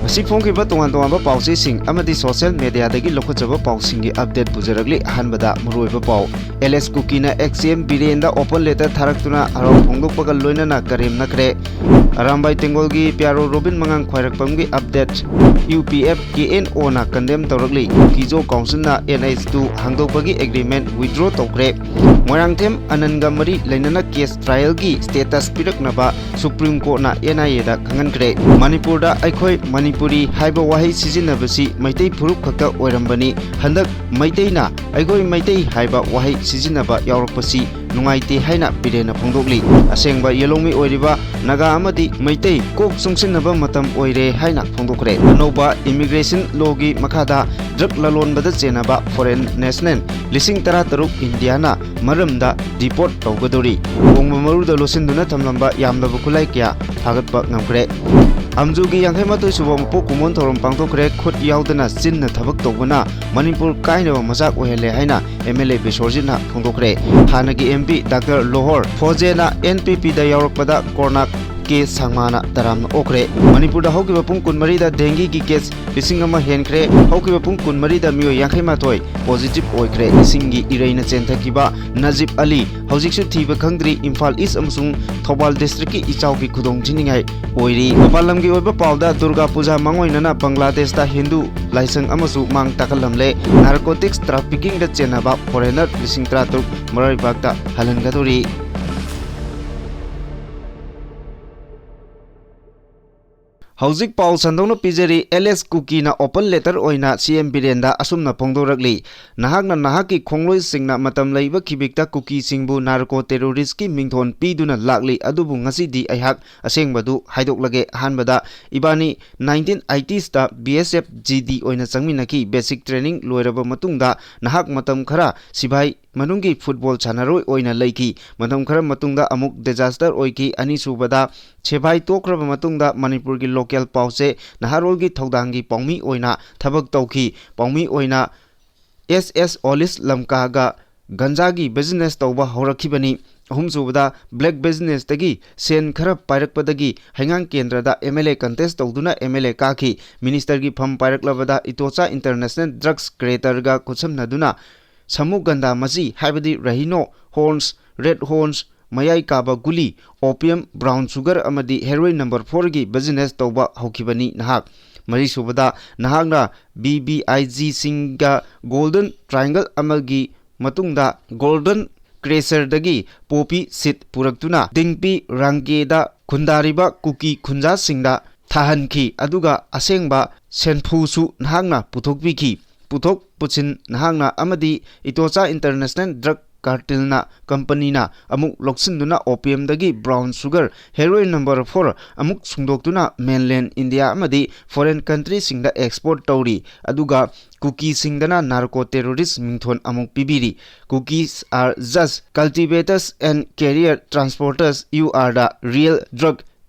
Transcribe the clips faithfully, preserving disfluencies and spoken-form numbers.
ꯉꯁꯤ ꯐꯣꯡꯈꯤꯕ ꯇꯣꯉꯥꯟ ꯇꯣꯉꯥꯟꯕ ꯄꯥꯎꯆꯦꯁꯤꯡ ꯑꯃꯗꯤ social media ꯗꯒꯤ ꯂꯧꯈꯠꯆꯕ ꯄꯥꯎꯁꯤꯡꯒꯤ update ꯄꯨꯖꯔꯛꯂꯤ꯫ ꯑꯍꯥꯟꯕꯗ ꯃꯔꯨꯑꯣꯏꯕ ꯄꯥꯎ, ꯑꯦꯜ ꯑꯦꯁ ꯀꯨꯀꯤꯅ ꯑꯦꯛꯁ ꯁꯤ ꯑꯦꯝ ꯕꯤꯔꯦꯟꯗ open letter ꯊꯥꯔꯛꯇꯨꯅ ꯍꯔꯥꯎ ꯐꯣꯡꯗꯣꯛꯄꯒ ꯂꯣꯏꯅꯅ ꯀꯔꯦꯝꯅꯈ꯭ꯔꯦ꯫ ꯑꯔꯥꯝꯕꯥꯏ ꯇꯦꯡꯒꯣꯜꯒꯤ ꯄꯤ ꯑꯥꯔ ꯑꯣ ꯔꯣꯕꯤꯟ ꯃꯉꯥꯡ ꯈ꯭ꯋꯥꯏꯔꯥꯛꯄꯝꯒꯤ update, U P F K N ꯑꯣꯅ condemn ꯇꯧꯔꯛꯂꯤ꯫ ꯀꯨꯀꯤꯖꯣ ꯀꯥꯎꯟꯁꯤꯜꯅ ꯑꯦꯟ ꯑꯩꯆ ꯇꯨ ꯍꯥꯡꯗꯣꯛꯄꯒꯤ agreement withdraw ꯇꯧꯈ꯭ꯔꯦ꯫ ꯃꯣꯏꯔꯥꯡꯊꯦꯝ ꯑꯅꯟꯒ ꯃꯔꯤ ꯂꯩꯅꯅ case trial ꯒꯤ status ꯄꯤꯔꯛꯅꯕ Supreme Court ꯅ ꯑꯦꯟ ꯑꯥꯏ ꯑꯦ ꯗ ꯈꯪꯍꯟꯈ꯭ꯔꯦ꯫ ꯃꯅꯤꯄꯨꯔꯗ "ꯑꯩꯈꯣꯏ ꯃꯅꯤꯄꯨꯔꯤ" ꯍꯥꯏꯕ ꯋꯥꯍꯩ ꯁꯤꯖꯤꯟꯅꯕꯁꯤ ꯃꯩꯇꯩ ꯐꯨꯔꯨꯞ ꯈꯛꯇ ꯑꯣꯏꯔꯝꯕꯅꯤ꯫ ꯍꯟꯗꯛ ꯃꯩꯇꯩꯅ "ꯑꯩꯈꯣꯏ ꯃꯩꯇꯩ" ꯍꯥꯏꯕ ꯋꯥꯍꯩ ꯁꯤꯖꯤꯟꯅꯕ ꯌꯥꯎꯔꯛꯄꯁꯤ ꯅꯨꯡꯉꯥꯏꯇꯦ ꯍꯥꯏꯅ ꯕꯤꯔꯦꯟꯅ ꯐꯣꯡꯗꯣꯛꯂꯤ꯫ ꯑꯁꯦꯡꯕ ꯌꯦꯜꯍꯧꯃꯤ ꯑꯣꯏꯔꯤꯕ ꯅꯥꯒꯥ ꯑꯃꯗꯤ ꯃꯩꯇꯩ ꯀꯣꯛ ꯆꯨꯡꯁꯤꯟꯅꯕ ꯃꯇꯝ ꯑꯣꯏꯔꯦ ꯍꯥꯏꯅ ꯐꯣꯡꯗꯣꯛꯈ꯭ꯔꯦ꯫ ꯑꯅꯧꯕ immigration law ꯒꯤ ꯃꯈꯥꯗ drug ꯂꯂꯣꯟꯕꯗ ꯆꯦꯟꯅꯕ foreign national ꯂꯤꯁꯤꯡ ꯇꯔꯥ ꯇꯔꯨꯛ ꯏꯟꯗꯤꯌꯥꯅ ꯃꯔꯝꯗ deport ꯇꯧꯒꯗꯧꯔꯤ꯫ ꯀꯣꯡꯕ ꯃꯔꯨꯗ ꯂꯣꯠꯁꯤꯟꯗꯨꯅ ꯊꯝꯂꯝꯕ ꯌꯥꯝꯂꯕ ꯈꯨꯠꯂꯥꯏ ꯀꯌꯥ ꯐꯥꯒꯠꯄ ꯉꯝꯈ꯭ꯔꯦ꯫ ꯑꯝꯖꯨꯒꯤ ꯌꯥꯡꯈꯩ ꯃꯥꯊꯣꯏ ꯁꯨꯕ ꯃꯄꯣꯛ ꯀꯨꯝꯑꯣꯟ ꯊꯧꯔꯝ ꯄꯥꯡꯊꯣꯛꯈ꯭ꯔꯦ꯫ ꯈꯨꯠ ꯌꯥꯎꯗꯅ ꯆꯤꯟꯅ ꯊꯕꯛ ꯇꯧꯕꯅ ꯃꯅꯤꯄꯨꯔ ꯀꯥꯏꯅꯕ ꯃꯆꯥꯛ ꯑꯣꯏꯍꯜꯂꯦ ꯍꯥꯏꯅ ꯑꯦꯝ ꯑꯦꯜ ꯑꯦ ꯕꯤꯁ꯭ꯋꯔꯖꯤꯠꯅ ꯐꯣꯡꯗꯣꯛꯈ꯭ꯔꯦ꯫ ꯍꯥꯟꯅꯒꯤ ꯑꯦꯝ ꯄꯤ ꯗꯥꯛꯇꯔ ꯂꯣꯍꯣꯔ ꯐꯣꯖꯦꯅ ꯑꯦꯟ ꯄꯤ ꯄꯤꯗ ꯌꯥꯎꯔꯛꯄꯗ ꯀꯣꯔꯅꯥꯛ ꯀꯦ ꯁꯪꯃꯥꯅ ꯇꯔꯥꯝꯅ ꯑꯣꯛꯈ꯭ꯔꯦ꯫ ꯃꯅꯤꯄꯨꯔꯗ ꯍꯧꯈꯤꯕ ꯄꯨꯡ ꯀꯨꯟꯃꯔꯤꯗ ꯗꯦꯡꯒꯤꯒꯤ case ꯂꯤꯁꯤꯡ ꯑꯃ ꯍꯦꯟꯈ꯭ꯔꯦ꯫ ꯍꯧꯈꯤꯕ ꯄꯨꯡ ꯀꯨꯟꯃꯔꯤꯗ ꯃꯤꯑꯣꯏ ꯌꯥꯡꯈꯩ ꯃꯥꯊꯣꯏ positive ꯑꯣꯏꯈ꯭ꯔꯦ꯫ ꯏꯁꯤꯡꯒꯤ ꯏꯔꯩꯅ ꯆꯦꯟꯊꯈꯤꯕ ꯅꯖꯤꯕ ꯑꯂꯤ ꯍꯧꯖꯤꯛꯁꯨ ꯊꯤꯕ ꯈꯪꯗ꯭ꯔꯤ꯫ ꯏꯝꯐꯥꯜ ꯏꯁ ꯑꯃꯁꯨꯡ ꯊꯧꯕꯥꯜ district ꯀꯤ ꯏꯆꯥꯎꯒꯤ ꯈꯨꯗꯣꯡ ꯊꯤꯅꯤꯡꯉꯥꯏ ꯑꯣꯏꯔꯤ꯫ ꯃꯄꯥꯟ ꯂꯝꯒꯤ ꯑꯣꯏꯕ ꯄꯥꯎꯗ, ꯗꯨꯔꯒꯥ ꯄꯨꯖꯥ ꯃꯥꯡꯑꯣꯏꯅꯅ ꯕꯪꯒ꯭ꯂꯥꯗꯦꯁꯇ ꯍꯤꯟꯗꯨ ꯂꯥꯏꯁꯪ ꯑꯃꯁꯨ ꯃꯥꯡ ꯇꯥꯛꯍꯜꯂꯝꯂꯦ꯫ Narcotics trafficking ꯗ ꯆꯦꯟꯅꯕ foreigner ꯂꯤꯁꯤꯡ ꯇꯔꯥ ꯇꯔꯨꯛ ꯃꯔꯩꯕꯥꯛꯇ ꯍꯜꯍꯟꯒꯗꯧꯔꯤ꯫ ꯍꯧꯖꯤꯛ ꯄꯥꯎ ꯁꯟꯗꯣꯛꯅ ꯄꯤꯖꯔꯤ꯫ ꯑꯦꯜ ꯑꯦꯁ ꯀꯨꯀꯤꯅ open letter ꯑꯣꯏꯅ ꯁꯤ ꯑꯦꯝ ꯕꯤꯔꯦꯟꯗ ꯑꯁꯨꯝꯅ ꯐꯣꯡꯗꯣꯔꯛꯂꯤ: "ꯅꯍꯥꯛꯅ ꯅꯍꯥꯛꯀꯤ ꯈꯣꯡꯂꯣꯏꯁꯤꯡꯅ ꯃꯇꯝ ꯂꯩꯕ ꯈꯤꯕꯤꯛꯇ ꯀꯨꯀꯤꯁꯤꯡꯕꯨ narco terrorist ꯀꯤ ꯃꯤꯡꯊꯣꯟ ꯄꯤꯗꯨꯅ ꯂꯥꯛꯂꯤ, ꯑꯗꯨꯕꯨ ꯉꯁꯤꯗꯤ ꯑꯩꯍꯥꯛ ꯑꯁꯦꯡꯕꯗꯨ ꯍꯥꯏꯗꯣꯛꯂꯒꯦ꯫ ꯑꯍꯥꯟꯕꯗ, ꯏꯕꯥꯅꯤ nineteen eighties ꯇ ꯕꯤ ꯑꯦꯁ ꯑꯦꯐ ꯖꯤ ꯗꯤ ꯑꯣꯏꯅ ꯆꯪꯃꯤꯟꯅꯈꯤ꯫ Basic training ꯂꯣꯏꯔꯕ ꯃꯇꯨꯡꯗ ꯅꯍꯥꯛ ꯃꯇꯝ ꯈꯔ ꯁꯤꯐꯥꯏ ꯃꯅꯨꯡꯒꯤ football ꯁꯥꯟꯅꯔꯣꯏ ꯑꯣꯏꯅ ꯂꯩꯈꯤ꯫ ꯃꯇꯝ ꯈꯔ ꯃꯇꯨꯡꯗ ꯑꯃꯨꯛ disaster ꯑꯣꯏꯈꯤ꯫ ꯑꯅꯤꯁꯨꯕꯗ, ꯁꯤꯐꯥꯏ ꯇꯣꯛꯈ꯭ꯔꯕ ꯃꯇꯨꯡꯗ ꯃꯅꯤꯄꯨꯔꯒꯤ local ꯄꯥꯎꯆꯦ ꯅꯍꯥꯔꯣꯜꯒꯤ ꯊꯧꯗꯥꯡꯒꯤ ꯄꯥꯎꯃꯤ ꯑꯣꯏꯅ ꯊꯕꯛ ꯇꯧꯈꯤ꯫ ꯄꯥꯎꯃꯤ ꯑꯣꯏꯅ ꯑꯦꯁ ꯑꯦꯁ ꯑꯣꯂꯤꯁ ꯂꯝꯀꯥꯒ ꯒꯟꯖꯥꯒꯤ business ꯇꯧꯕ ꯍꯧꯔꯛꯈꯤꯕꯅꯤ"꯫ ꯑꯍꯨꯝꯁꯨꯕꯗ, black businessꯇꯒꯤ ꯁꯦꯟ ꯈꯔ ꯄꯥꯏꯔꯛꯄꯗꯒꯤ ꯍꯩꯉꯥꯡ ꯀꯦꯟꯗ꯭ꯔꯗ MLA contest ꯇꯧꯗꯨꯅ MLA ꯀꯥꯈꯤ꯫ Ministerꯒꯤ ꯐꯝ ꯄꯥꯏꯔꯛꯂꯕꯗ ꯏꯇꯣꯆꯥ International Drugs Creatorꯒ ꯈꯨꯠꯁꯝꯅꯗꯨꯅ ꯁꯃꯨꯒꯟꯗꯥ ꯃꯆꯤ, ꯍꯥꯏꯕꯗꯤ Rhino Horns, Red Horns, ꯃꯌꯥꯏ ꯀꯥꯕ ꯒꯨꯂꯤ, opium, brown sugar ꯑꯃꯗꯤ heroin number fourꯒꯤ business ꯇꯧꯕ ꯍꯧꯈꯤꯕꯅꯤ ꯅꯍꯥꯛ꯫ ꯃꯔꯤꯁꯨꯕꯗ, ꯅꯍꯥꯛꯅ BBIGꯁꯤꯡꯒ Golden Triangle ꯑꯃꯒꯤ ꯃꯇꯨꯡꯗ Golden Crusherꯗꯒꯤ poppy seed ꯄꯨꯔꯛꯇꯨꯅ ꯗꯤꯡꯄꯤ ꯔꯥꯡꯒꯦꯗ ꯈꯨꯟꯗꯥꯔꯤꯕ ꯀꯨꯀꯤ ꯈꯨꯟꯖꯥꯁꯤꯡꯗ ꯊꯥꯍꯟꯈꯤ, ꯑꯗꯨꯒ ꯑꯁꯦꯡꯕ ꯁꯦꯟꯐꯨꯁꯨ ꯅꯍꯥꯛꯅ ꯄꯨꯊꯣꯛꯄꯤꯈꯤ꯫ ꯄꯨꯊꯣꯛ ꯄꯨꯁꯤꯟ ꯅꯍꯥꯛꯅ ꯑꯃꯗꯤ ꯏꯇꯣꯆꯥ International Drug Cartelꯅ, companyꯅ ꯑꯃꯨꯛ ꯂꯧꯁꯤꯟꯗꯨꯅ opiumꯗꯒꯤ brown sugar, heroin number four ꯑꯃꯨꯛ ꯁꯨꯡꯗꯣꯛꯇꯨꯅ mainland India ꯑꯃꯗꯤ foreign countryꯁꯤꯡꯗ export ꯇꯧꯔꯤ, ꯑꯗꯨꯒ ꯀꯨꯀꯤꯁꯤꯡꯗꯅ narco terrorist ꯃꯤꯡꯊꯣꯟ ꯑꯃꯨꯛ ꯄꯤꯕꯤꯔꯤ꯫ Kukis are just cultivators and carrier transporters, you are the real drug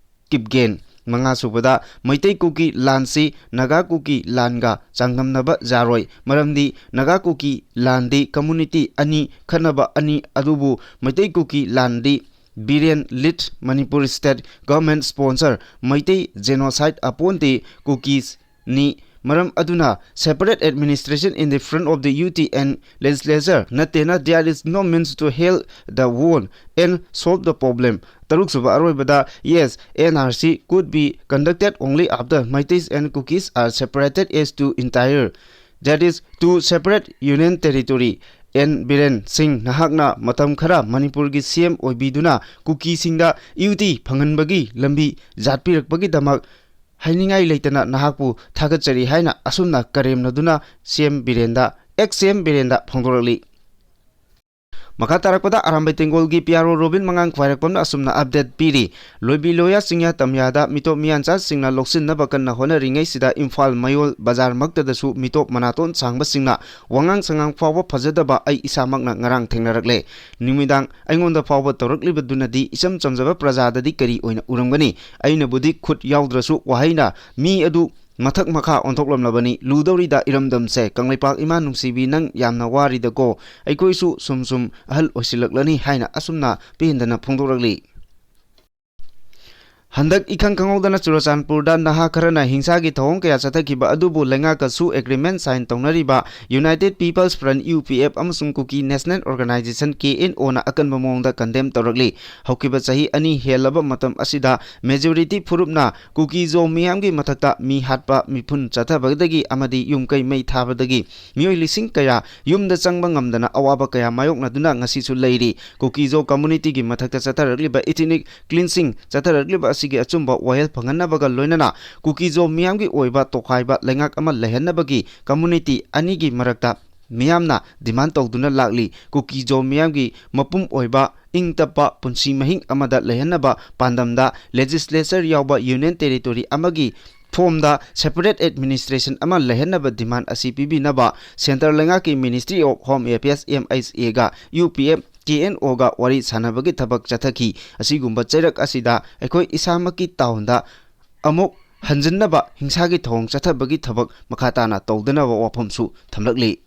kingpin꯫ ꯃꯉꯥꯁꯨꯕꯗ, ꯃꯩꯇꯩ ꯀꯨꯀꯤ ꯂꯥꯟꯁꯤ ꯅꯥꯒꯥ ꯀꯨꯀꯤ ꯂꯥꯟꯒ ꯆꯥꯡꯗꯝꯅꯕ ꯌꯥꯔꯣꯏ, ꯃꯔꯝꯗꯤ ꯅꯥꯒꯥ ꯀꯨꯀꯤ ꯂꯥꯟꯗꯤ community ꯑꯅꯤ, ꯈꯠꯅꯕ ꯑꯅꯤ, ꯑꯗꯨꯕꯨ ꯃꯩꯇꯩ ꯀꯨꯀꯤ ꯂꯥꯟꯗꯤ Biren lead, Manipur state government sponsor, Meitei genocide ꯑꯄꯣꯟꯇꯦ, Kukis ꯅꯤ꯫ ꯃꯔꯝ ꯑꯗꯨꯅ separate administration in the front of the UT and legislature ꯅꯠꯇꯦꯅ, there is no means to heal the wound and solve the problem꯫ ꯇꯔꯨꯛꯁꯨꯕ ꯑꯔꯣꯏꯕꯗ, yes, NRC could be conducted only after Meiteis and Kukis are separated as two entire, that is, two separate union territory꯫ N Biren ꯁꯤꯡ, ꯅꯍꯥꯛꯅ ꯃꯇꯝ ꯈꯔ ꯃꯅꯤꯄꯨꯔꯒꯤ CM ꯑꯣꯏꯕꯤꯗꯨꯅ ꯀꯨꯀꯤꯁꯤꯡꯗ UT ꯐꯪꯍꯟꯕꯒꯤ ꯂꯝꯕꯤ ꯌꯥꯠꯄꯤꯔꯛꯄꯒꯤꯗꯃꯛ ꯍꯥꯏꯅꯤꯡꯉꯥꯏ ꯂꯩꯇꯅ ꯅꯍꯥꯛꯄꯨ ꯊꯥꯒꯠꯆꯔꯤ ꯍꯥꯏꯅ ꯑꯁꯨꯝꯅ ꯀꯔꯦꯝꯅꯗꯨꯅ CM ꯕꯤꯔꯦꯟꯗ, ex CM ꯕꯤꯔꯦꯟꯗ ꯐꯣꯡꯗꯣꯔꯛꯂꯤ꯫ ꯃꯈꯥ ꯇꯥꯔꯛꯄꯗ ꯑꯔꯥꯝꯕꯥꯏ ꯇꯦꯡꯒꯣꯜꯒꯤ PRO ꯔꯣꯕꯤꯟ ꯃꯉꯥꯡ ꯈ꯭ꯋꯥꯏꯔꯥꯛꯄꯝꯅ ꯑꯁꯨꯝꯅ update ꯄꯤꯔꯤ꯫ ꯂꯣꯏꯕꯤ ꯂꯣꯌꯥ ꯆꯤꯡꯌꯥ ꯇꯝꯌꯥꯗ ꯃꯤꯇꯣꯞ ꯃꯤꯌꯥꯟꯆꯥꯁꯤꯡꯅ ꯂꯧꯁꯤꯟꯅꯕ ꯀꯟꯅ ꯍꯣꯠꯅꯔꯤꯉꯩꯁꯤꯗ ꯏꯝꯐꯥꯜ ꯃꯌꯣꯜ ꯕꯖꯥꯔꯃꯛꯇꯗꯁꯨ ꯃꯤꯇꯣꯞ ꯃꯅꯥꯇꯣꯟ ꯁꯥꯡꯕꯁꯤꯡꯅ ꯋꯥꯉꯥꯡ ꯁꯉꯥꯡ ꯐꯥꯎꯕ ꯐꯖꯗꯕ ꯑꯩ ꯏꯁꯥꯃꯛꯅ ꯉꯔꯥꯡ ꯊꯦꯡꯅꯔꯛꯂꯦ꯫ ꯅꯨꯃꯤꯗꯥꯡ ꯑꯩꯉꯣꯟꯗ ꯐꯥꯎꯕ ꯇꯧꯔꯛꯂꯤꯕꯗꯨꯅꯗꯤ ꯏꯆꯝ ꯆꯝꯖꯕ ꯄ꯭ꯔꯖꯥꯗꯗꯤ ꯀꯔꯤ ꯑꯣꯏꯅ ꯎꯔꯝꯒꯅꯤ? ꯑꯩꯅꯕꯨꯗꯤ ꯈꯨꯠ ꯌꯥꯎꯗ꯭ꯔꯁꯨ ꯋꯥꯍꯩꯅ ꯃꯤ ꯑꯗꯨ ꯃꯊꯛ ꯃꯈꯥ ꯑꯣꯟꯊꯣꯛꯂꯝꯂꯕꯅꯤ꯫ ꯂꯨꯗꯧꯔꯤꯗ ꯏꯔꯝꯗꯝꯁꯦ꯫ ꯀꯪꯂꯩꯄꯥꯛ ꯏꯃꯥ ꯅꯨꯡꯁꯤꯕꯤ, ꯅꯪ ꯌꯥꯝꯅ ꯋꯥꯔꯤꯗꯀꯣ꯫ ꯑꯩꯈꯣꯏꯁꯨ ꯁꯨꯝ ꯁꯨꯝ ꯑꯍꯜ ꯑꯣꯏꯁꯤꯜꯂꯛꯂꯅꯤ ꯍꯥꯏꯅ ꯑꯁꯨꯝꯅ ꯄꯦꯟꯗꯅ ꯐꯣꯡꯗꯣꯔꯛꯂꯤ꯫ ꯍꯟꯗꯛ ꯏꯈꯪ ꯈꯪꯍꯧꯗꯅ ꯆꯨꯔꯆꯥꯟꯄꯨꯔꯗ ꯅꯍꯥ ꯈꯔꯅ ꯍꯤꯡꯁꯥꯒꯤ ꯊꯧꯑꯣꯡ ꯀꯌꯥ ꯆꯠꯊꯈꯤꯕ ꯑꯗꯨꯕꯨ ꯂꯩꯉꯥꯛꯀꯁꯨ agreement sign ꯇꯧꯅꯔꯤꯕ United People's Front, U P F, ꯑꯃꯁꯨꯡ ꯀꯨꯀꯤ National Organization, K N O ꯅ ꯑꯀꯟꯕ ꯃꯑꯣꯡꯗ condemn ꯇꯧꯔꯛꯂꯤ꯫ ꯍꯧꯈꯤꯕ ꯆꯍꯤ ꯑꯅꯤ ꯍꯦꯜꯂꯕ ꯃꯇꯝ ꯑꯁꯤꯗ majority ꯐꯨꯔꯨꯞꯅ ꯀꯨꯀꯤ ꯖꯣ ꯃꯤꯌꯥꯝꯒꯤ ꯃꯊꯛꯇ ꯃꯤ ꯍꯥꯠꯄ, ꯃꯤꯐꯨꯟ ꯆꯠꯊꯕꯗꯒꯤ ꯑꯃꯗꯤ ꯌꯨꯝ ꯀꯩ ꯃꯩ ꯊꯥꯕꯗꯒꯤ ꯃꯤꯑꯣꯏ ꯂꯤꯁꯤꯡ ꯀꯌꯥ ꯌꯨꯝꯗ ꯆꯪꯕ ꯉꯝꯗꯅ ꯑꯋꯥꯕ ꯀꯌꯥ ꯃꯥꯌꯣꯛꯅꯗꯨꯅ ꯉꯁꯤꯁꯨ ꯂꯩꯔꯤ꯫ ꯀꯨꯀꯤ ꯖꯣ community ꯒꯤ ꯃꯊꯛꯇ ꯆꯠꯊꯔꯛꯂꯤꯕ ethnic cleansing ꯆꯠꯊꯔꯛꯂꯤꯕ ꯑꯁꯤꯒꯤ ꯑꯆꯨꯝꯕ ꯋꯥꯌꯦꯜ ꯐꯪꯍꯟꯅꯕꯒ ꯂꯣꯏꯅꯅ ꯀꯨꯀꯤ ꯖꯣ ꯃꯤꯌꯥꯝꯒꯤ ꯑꯣꯏꯕ ꯇꯣꯈꯥꯏꯕ ꯂꯩꯉꯥꯛ ꯑꯃ ꯂꯩꯍꯟꯅꯕꯒꯤ community ꯑꯅꯤꯒꯤ ꯃꯔꯛꯇ ꯃꯤꯌꯥꯝꯅ demand ꯇꯧꯗꯨꯅ ꯂꯥꯛꯂꯤ꯫ ꯀꯨꯀꯤ ꯖꯣ ꯃꯤꯌꯥꯝꯒꯤ ꯃꯄꯨꯝ ꯑꯣꯏꯕ ꯏꯪ ꯇꯞꯄ ꯄꯨꯟꯁꯤ ꯃꯍꯤꯡ ꯑꯃꯗ ꯂꯩꯍꯟꯅꯕ ꯄꯥꯟꯗꯝꯗ legislature ꯌꯥꯎꯕ union territory ꯑꯃꯒꯤ form ꯗ separate administration ꯑꯃ ꯂꯩꯍꯟꯅꯕ demand ꯑꯁꯤ ꯄꯤꯕꯤꯅꯕ centre ꯂꯩꯉꯥꯛꯀꯤ Ministry of Home Affairs, M H A ꯒ U P F, K N O ꯒ ꯋꯥꯔꯤ ꯁꯥꯟꯅꯕꯒꯤ ꯊꯕꯛ ꯆꯠꯊꯈꯤ꯫ ꯑꯁꯤꯒꯨꯝꯕ ꯆꯩꯔꯛ ꯑꯁꯤꯗ ꯑꯩꯈꯣꯏ ꯏꯁꯥꯃꯛꯀꯤ town ꯗ ꯑꯃꯨꯛ ꯍꯟꯖꯤꯟꯅꯕ ꯍꯤꯡꯁꯥꯒꯤ ꯊꯧꯑꯣꯡ ꯆꯠꯊꯕꯒꯤ ꯊꯕꯛ ꯃꯈꯥ ꯇꯥꯅ ꯇꯧꯗꯅꯕ ꯋꯥꯐꯝꯁꯨ ꯊꯝꯂꯛꯂꯤ꯫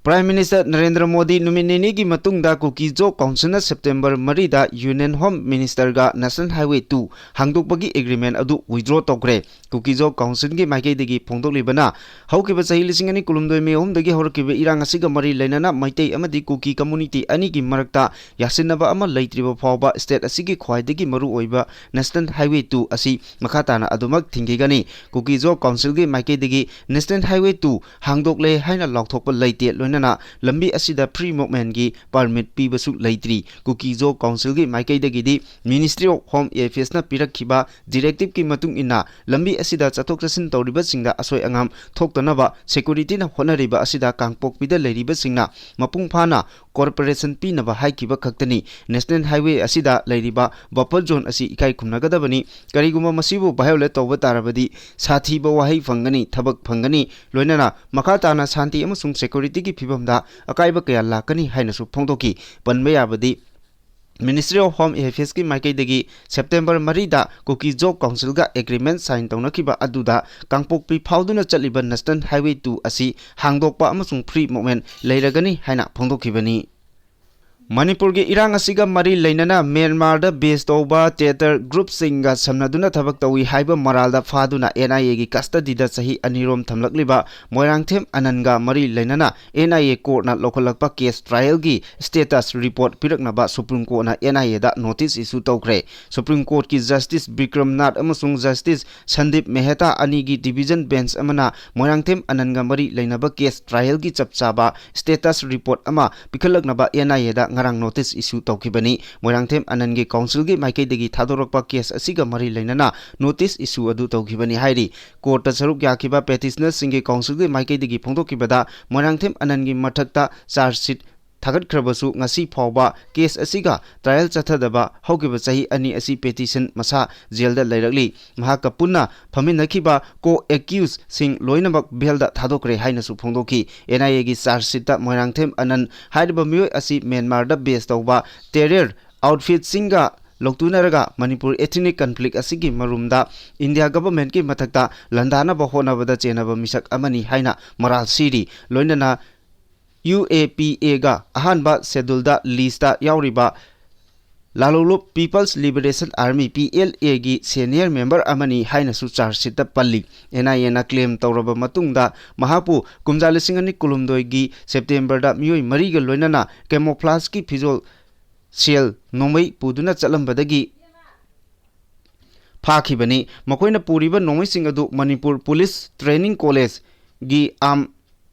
Prime Minister ꯅꯔꯦꯟꯗ꯭ꯔ ꯃꯣꯗꯤ ꯅꯨꯃꯤꯠ ꯅꯤꯅꯤꯒꯤ ꯃꯇꯨꯡꯗ ꯀꯨꯀꯤ ꯖꯣ council ꯅ September ꯃꯔꯤꯗ Union Home Minister ꯒ National Highway two ꯍꯥꯡꯗꯣꯛꯄꯒꯤ agreement ꯑꯗꯨ withdraw ꯇꯧꯈ꯭ꯔꯦ꯫ ꯀꯨꯀꯤ ꯖꯣ council ꯒꯤ ꯃꯥꯏꯀꯩꯗꯒꯤ ꯐꯣꯡꯗꯣꯛꯂꯤꯕꯅ, ꯍꯧꯈꯤꯕ ꯆꯍꯤ ꯂꯤꯁꯤꯡ ꯑꯅꯤ ꯀꯨꯟꯍꯨꯝꯗꯣꯏ May ꯑꯍꯨꯝꯗꯒꯤ ꯍꯧꯔꯛꯈꯤꯕ ꯏꯔꯥꯡ ꯑꯁꯤꯒ ꯃꯔꯤ ꯂꯩꯅꯅ ꯃꯩꯇꯩ ꯑꯃꯗꯤ ꯀꯨꯀꯤ community ꯑꯅꯤꯒꯤ ꯃꯔꯛꯇ ꯌꯥꯁꯤꯟꯅꯕ ꯑꯃ ꯂꯩꯇ꯭ꯔꯤꯕ ꯐꯥꯎꯕ state ꯑꯁꯤꯒꯤ ꯈ꯭ꯋꯥꯏꯗꯒꯤ ꯃꯔꯨꯑꯣꯏꯕ National Highway two ꯑꯁꯤ ꯃꯈꯥ ꯇꯥꯅ ꯑꯗꯨꯃꯛ ꯊꯤꯡꯈꯤꯒꯅꯤ꯫ ꯀꯨꯀꯤ ꯖꯣ council ꯒꯤ ꯃꯥꯏꯀꯩꯗꯒꯤ National Highway two ꯍꯥꯡꯗꯣꯛꯂꯦ ꯍꯥꯏꯅ ꯂꯥꯎꯊꯣꯛꯄ ꯂꯩꯇꯦ, ꯂꯣꯏꯅꯅ ꯂꯝꯕꯤ ꯑꯁꯤꯗ free movement ꯀꯤ permit ꯄꯤꯕꯁꯨ ꯂꯩꯇ꯭ꯔꯤ꯫ ꯀꯨꯀꯤ ꯖꯣ council ꯒꯤ ꯃꯥꯏꯀꯩꯗꯒꯤꯗꯤ Ministry of Home Affairs ꯅ ꯄꯤꯔꯛꯈꯤꯕ directive ꯀꯤ ꯃꯇꯨꯡ ꯏꯟꯅ ꯂꯝꯕꯤ ꯑꯁꯤꯗ ꯆꯠꯊꯣꯛ ꯆꯠꯁꯤꯟ ꯇꯧꯔꯤꯕꯁꯤꯡꯗ ꯑꯁꯣꯏ ꯑꯉꯥꯝ ꯊꯣꯛꯇꯅꯕ security ꯅ ꯍꯣꯠꯅꯔꯤꯕ ꯑꯁꯤꯗ ꯀꯥꯡꯄꯣꯛꯄꯤꯗ ꯂꯩꯔꯤꯕꯁꯤꯡꯅ ꯃꯄꯨꯡ ꯐꯥꯅ cooperation ꯄꯤꯅꯕ ꯍꯥꯏꯈꯤꯕ ꯈꯛꯇꯅꯤ꯫ National Highway ꯑꯁꯤꯗ ꯂꯩꯔꯤꯕ buffer zone ꯑꯁꯤ ꯏꯀꯥꯏ ꯈꯨꯝꯅꯒꯗꯕꯅꯤ꯫ ꯀꯔꯤꯒꯨꯝꯕ ꯃꯁꯤꯕꯨ violate ꯇꯧꯕ ꯇꯥꯔꯕꯗꯤ ꯁꯥꯊꯤꯕ ꯋꯥꯍꯩ ꯐꯪꯒꯅꯤ, ꯊꯕꯛ ꯐꯪꯒꯅꯤ, ꯂꯣꯏꯅꯅ ꯃꯈꯥ ꯇꯥꯅ ꯁꯥꯟꯇꯤ ꯑꯃꯁꯨꯡ security ꯒꯤ ꯐꯤꯕꯝꯗ ꯑꯀꯥꯏꯕ ꯀꯌꯥ ꯂꯥꯛꯀꯅꯤ ꯍꯥꯏꯅꯁꯨ ꯐꯣꯡꯗꯣꯛꯈꯤ꯫ ꯄꯟꯕ ꯌꯥꯕꯗꯤ, Ministry of Home Affairsꯀꯤ ꯃꯥꯏꯀꯩꯗꯒꯤ September ꯃꯔꯤꯗ Kuki-Zo Councilꯒ agreement sign ꯇꯧꯅꯈꯤꯕ ꯑꯗꯨꯗ ꯀꯥꯡꯄꯣꯛꯄꯤ ꯐꯥꯎꯗꯨꯅ ꯆꯠꯂꯤꯕ National Highway two ꯑꯁꯤ ꯍꯥꯡꯗꯣꯛꯄ ꯑꯃꯁꯨꯡ free movement ꯂꯩꯔꯒꯅꯤ ꯍꯥꯏꯅ ꯐꯣꯡꯗꯣꯛꯈꯤꯕꯅꯤ꯫ ꯃꯅꯤꯄꯨꯔꯒꯤ ꯏꯔꯥꯡ ꯑꯁꯤꯒ ꯃꯔꯤ ꯂꯩꯅꯅ ꯃ꯭ꯌꯥꯟꯃꯥꯔꯗ base ꯇꯧꯕ terror groupꯁꯤꯡꯒ ꯁꯝꯅꯗꯨꯅ ꯊꯕꯛ ꯇꯧꯏ ꯍꯥꯏꯕ ꯃꯔꯥꯜꯗ ꯐꯥꯗꯨꯅ NIAꯒꯤ custodyꯗ ꯆꯍꯤ ꯑꯅꯤꯔꯣꯝ ꯊꯝꯂꯛꯂꯤꯕ ꯃꯣꯏꯔꯥꯡꯊꯦꯝ ꯑꯅꯟꯒ ꯃꯔꯤ ꯂꯩꯅꯅ NIA courtꯅ ꯂꯧꯈꯠꯂꯛꯄ case trialꯒꯤ status report ꯄꯤꯔꯛꯅꯕ Supreme Courtꯅ NIAꯗ notice issue ꯇꯧꯈ꯭ꯔꯦ꯫ Supreme Courtꯀꯤ Justice Bikram Nath ꯑꯃꯁꯨꯡ Justice Sandeep Mehta ꯑꯅꯤꯒꯤ division bench ꯑꯃꯅ ꯃꯣꯏꯔꯥꯡꯊꯦꯝ ꯑꯅꯟꯒ ꯃꯔꯤ ꯂꯩꯅꯕ case trialꯒꯤ ꯆꯞ ꯆꯥꯕ status report ꯑꯃ ꯄꯤꯈꯠꯂꯛꯅꯕ NIAꯗ ꯉꯔꯥꯡ notice issue ꯇꯧꯈꯤꯕꯅꯤ꯫ ꯃꯣꯏꯔꯥꯡꯊꯦꯝ ꯑꯅꯟꯒꯤ councilꯒꯤ ꯃꯥꯏꯀꯩꯗꯒꯤ ꯊꯥꯗꯣꯔꯛꯄ case ꯑꯁꯤꯒ ꯃꯔꯤ ꯂꯩꯅꯅ notice issue ꯑꯗꯨ ꯇꯧꯈꯤꯕꯅꯤ ꯍꯥꯏꯔꯤ꯫ Courtꯇ ꯁꯔꯨꯛ ꯌꯥꯈꯤꯕ petitionerꯁꯤꯡꯒꯤ councilꯒꯤ ꯃꯥꯏꯀꯩꯗꯒꯤ ꯐꯣꯡꯗꯣꯛꯈꯤꯕꯗ ꯃꯣꯏꯔꯥꯡꯊꯦꯝ ꯑꯅꯟꯒꯤ ꯃꯊꯛꯇ charge sheet ꯊꯥꯒꯠꯈ꯭ꯔꯕꯁꯨ ꯉꯁꯤ ꯐꯥꯎꯕ case ꯑꯁꯤꯒ trial ꯆꯠꯊꯗꯕ ꯍꯧꯈꯤꯕ ꯆꯍꯤ ꯑꯅꯤ ꯑꯁꯤ petition ꯃꯁꯥ jailꯗ ꯂꯩꯔꯛꯂꯤ꯫ ꯃꯍꯥꯛꯀ ꯄꯨꯟꯅ ꯐꯝꯃꯤꯟꯅꯈꯤꯕ co-accusedꯁꯤꯡ ꯂꯣꯏꯅꯃꯛ bailꯗ ꯊꯥꯗꯣꯛꯈ꯭ꯔꯦ ꯍꯥꯏꯅꯁꯨ ꯐꯣꯡꯗꯣꯛꯈꯤ꯫ NIAꯒꯤ charge sheetꯇ ꯃꯣꯏꯔꯥꯡꯊꯦꯝ ꯑꯅꯟ ꯍꯥꯏꯔꯤꯕ ꯃꯤꯑꯣꯏ ꯑꯁꯤ ꯃ꯭ꯌꯥꯟꯃꯥꯔꯗ base ꯇꯧꯕ terror outfitꯁꯤꯡꯒ ꯂꯧꯇꯨꯅꯔꯒ ꯃꯅꯤꯄꯨꯔ ethnic conflict ꯑꯁꯤꯒꯤ ꯃꯔꯨꯝꯗ India governmentꯀꯤ ꯃꯊꯛꯇ ꯂꯥꯟꯗꯥꯅꯕ ꯍꯣꯠꯅꯕꯗ ꯆꯦꯟꯅꯕ ꯃꯤꯁꯛ ꯑꯃꯅꯤ ꯍꯥꯏꯅ ꯃꯔꯥꯜ ꯁꯤꯔꯤ꯫ ꯂꯣꯏꯅꯅ UAPAꯒ ꯑꯍꯥꯟꯕ scheduleꯗ listꯇ ꯌꯥꯎꯔꯤꯕ ꯂꯥꯂꯣꯂꯨꯞ People's Liberation Army, PLAꯒꯤ senior member ꯑꯃꯅꯤ ꯍꯥꯏꯅꯁꯨ charge sheetꯇ ꯄꯜꯂꯤ꯫ NIAꯅ claim ꯇꯧꯔꯕ ꯃꯇꯨꯡꯗ ꯃꯍꯥꯛꯄꯨ ꯀꯨꯝꯖꯥ ꯂꯤꯁꯤꯡ ꯑꯅꯤ ꯀꯨꯟꯍꯨꯝꯗꯣꯏꯒꯤ Septemberꯗ ꯃꯤꯑꯣꯏ ꯃꯔꯤꯒ ꯂꯣꯏꯅꯅ camouflageꯀꯤ ꯐꯤꯖꯣꯜ ꯁꯦꯜ ꯅꯣꯡꯃꯩ ꯄꯨꯗꯨꯅ ꯆꯠꯂꯝꯕꯗꯒꯤ ꯐꯥꯈꯤꯕꯅꯤ꯫ ꯃꯈꯣꯏꯅ ꯄꯨꯔꯤꯕ ꯅꯣꯡꯃꯩꯁꯤꯡ ꯑꯗꯨ ꯃꯅꯤꯄꯨꯔ Police Training Collegeꯒꯤ arm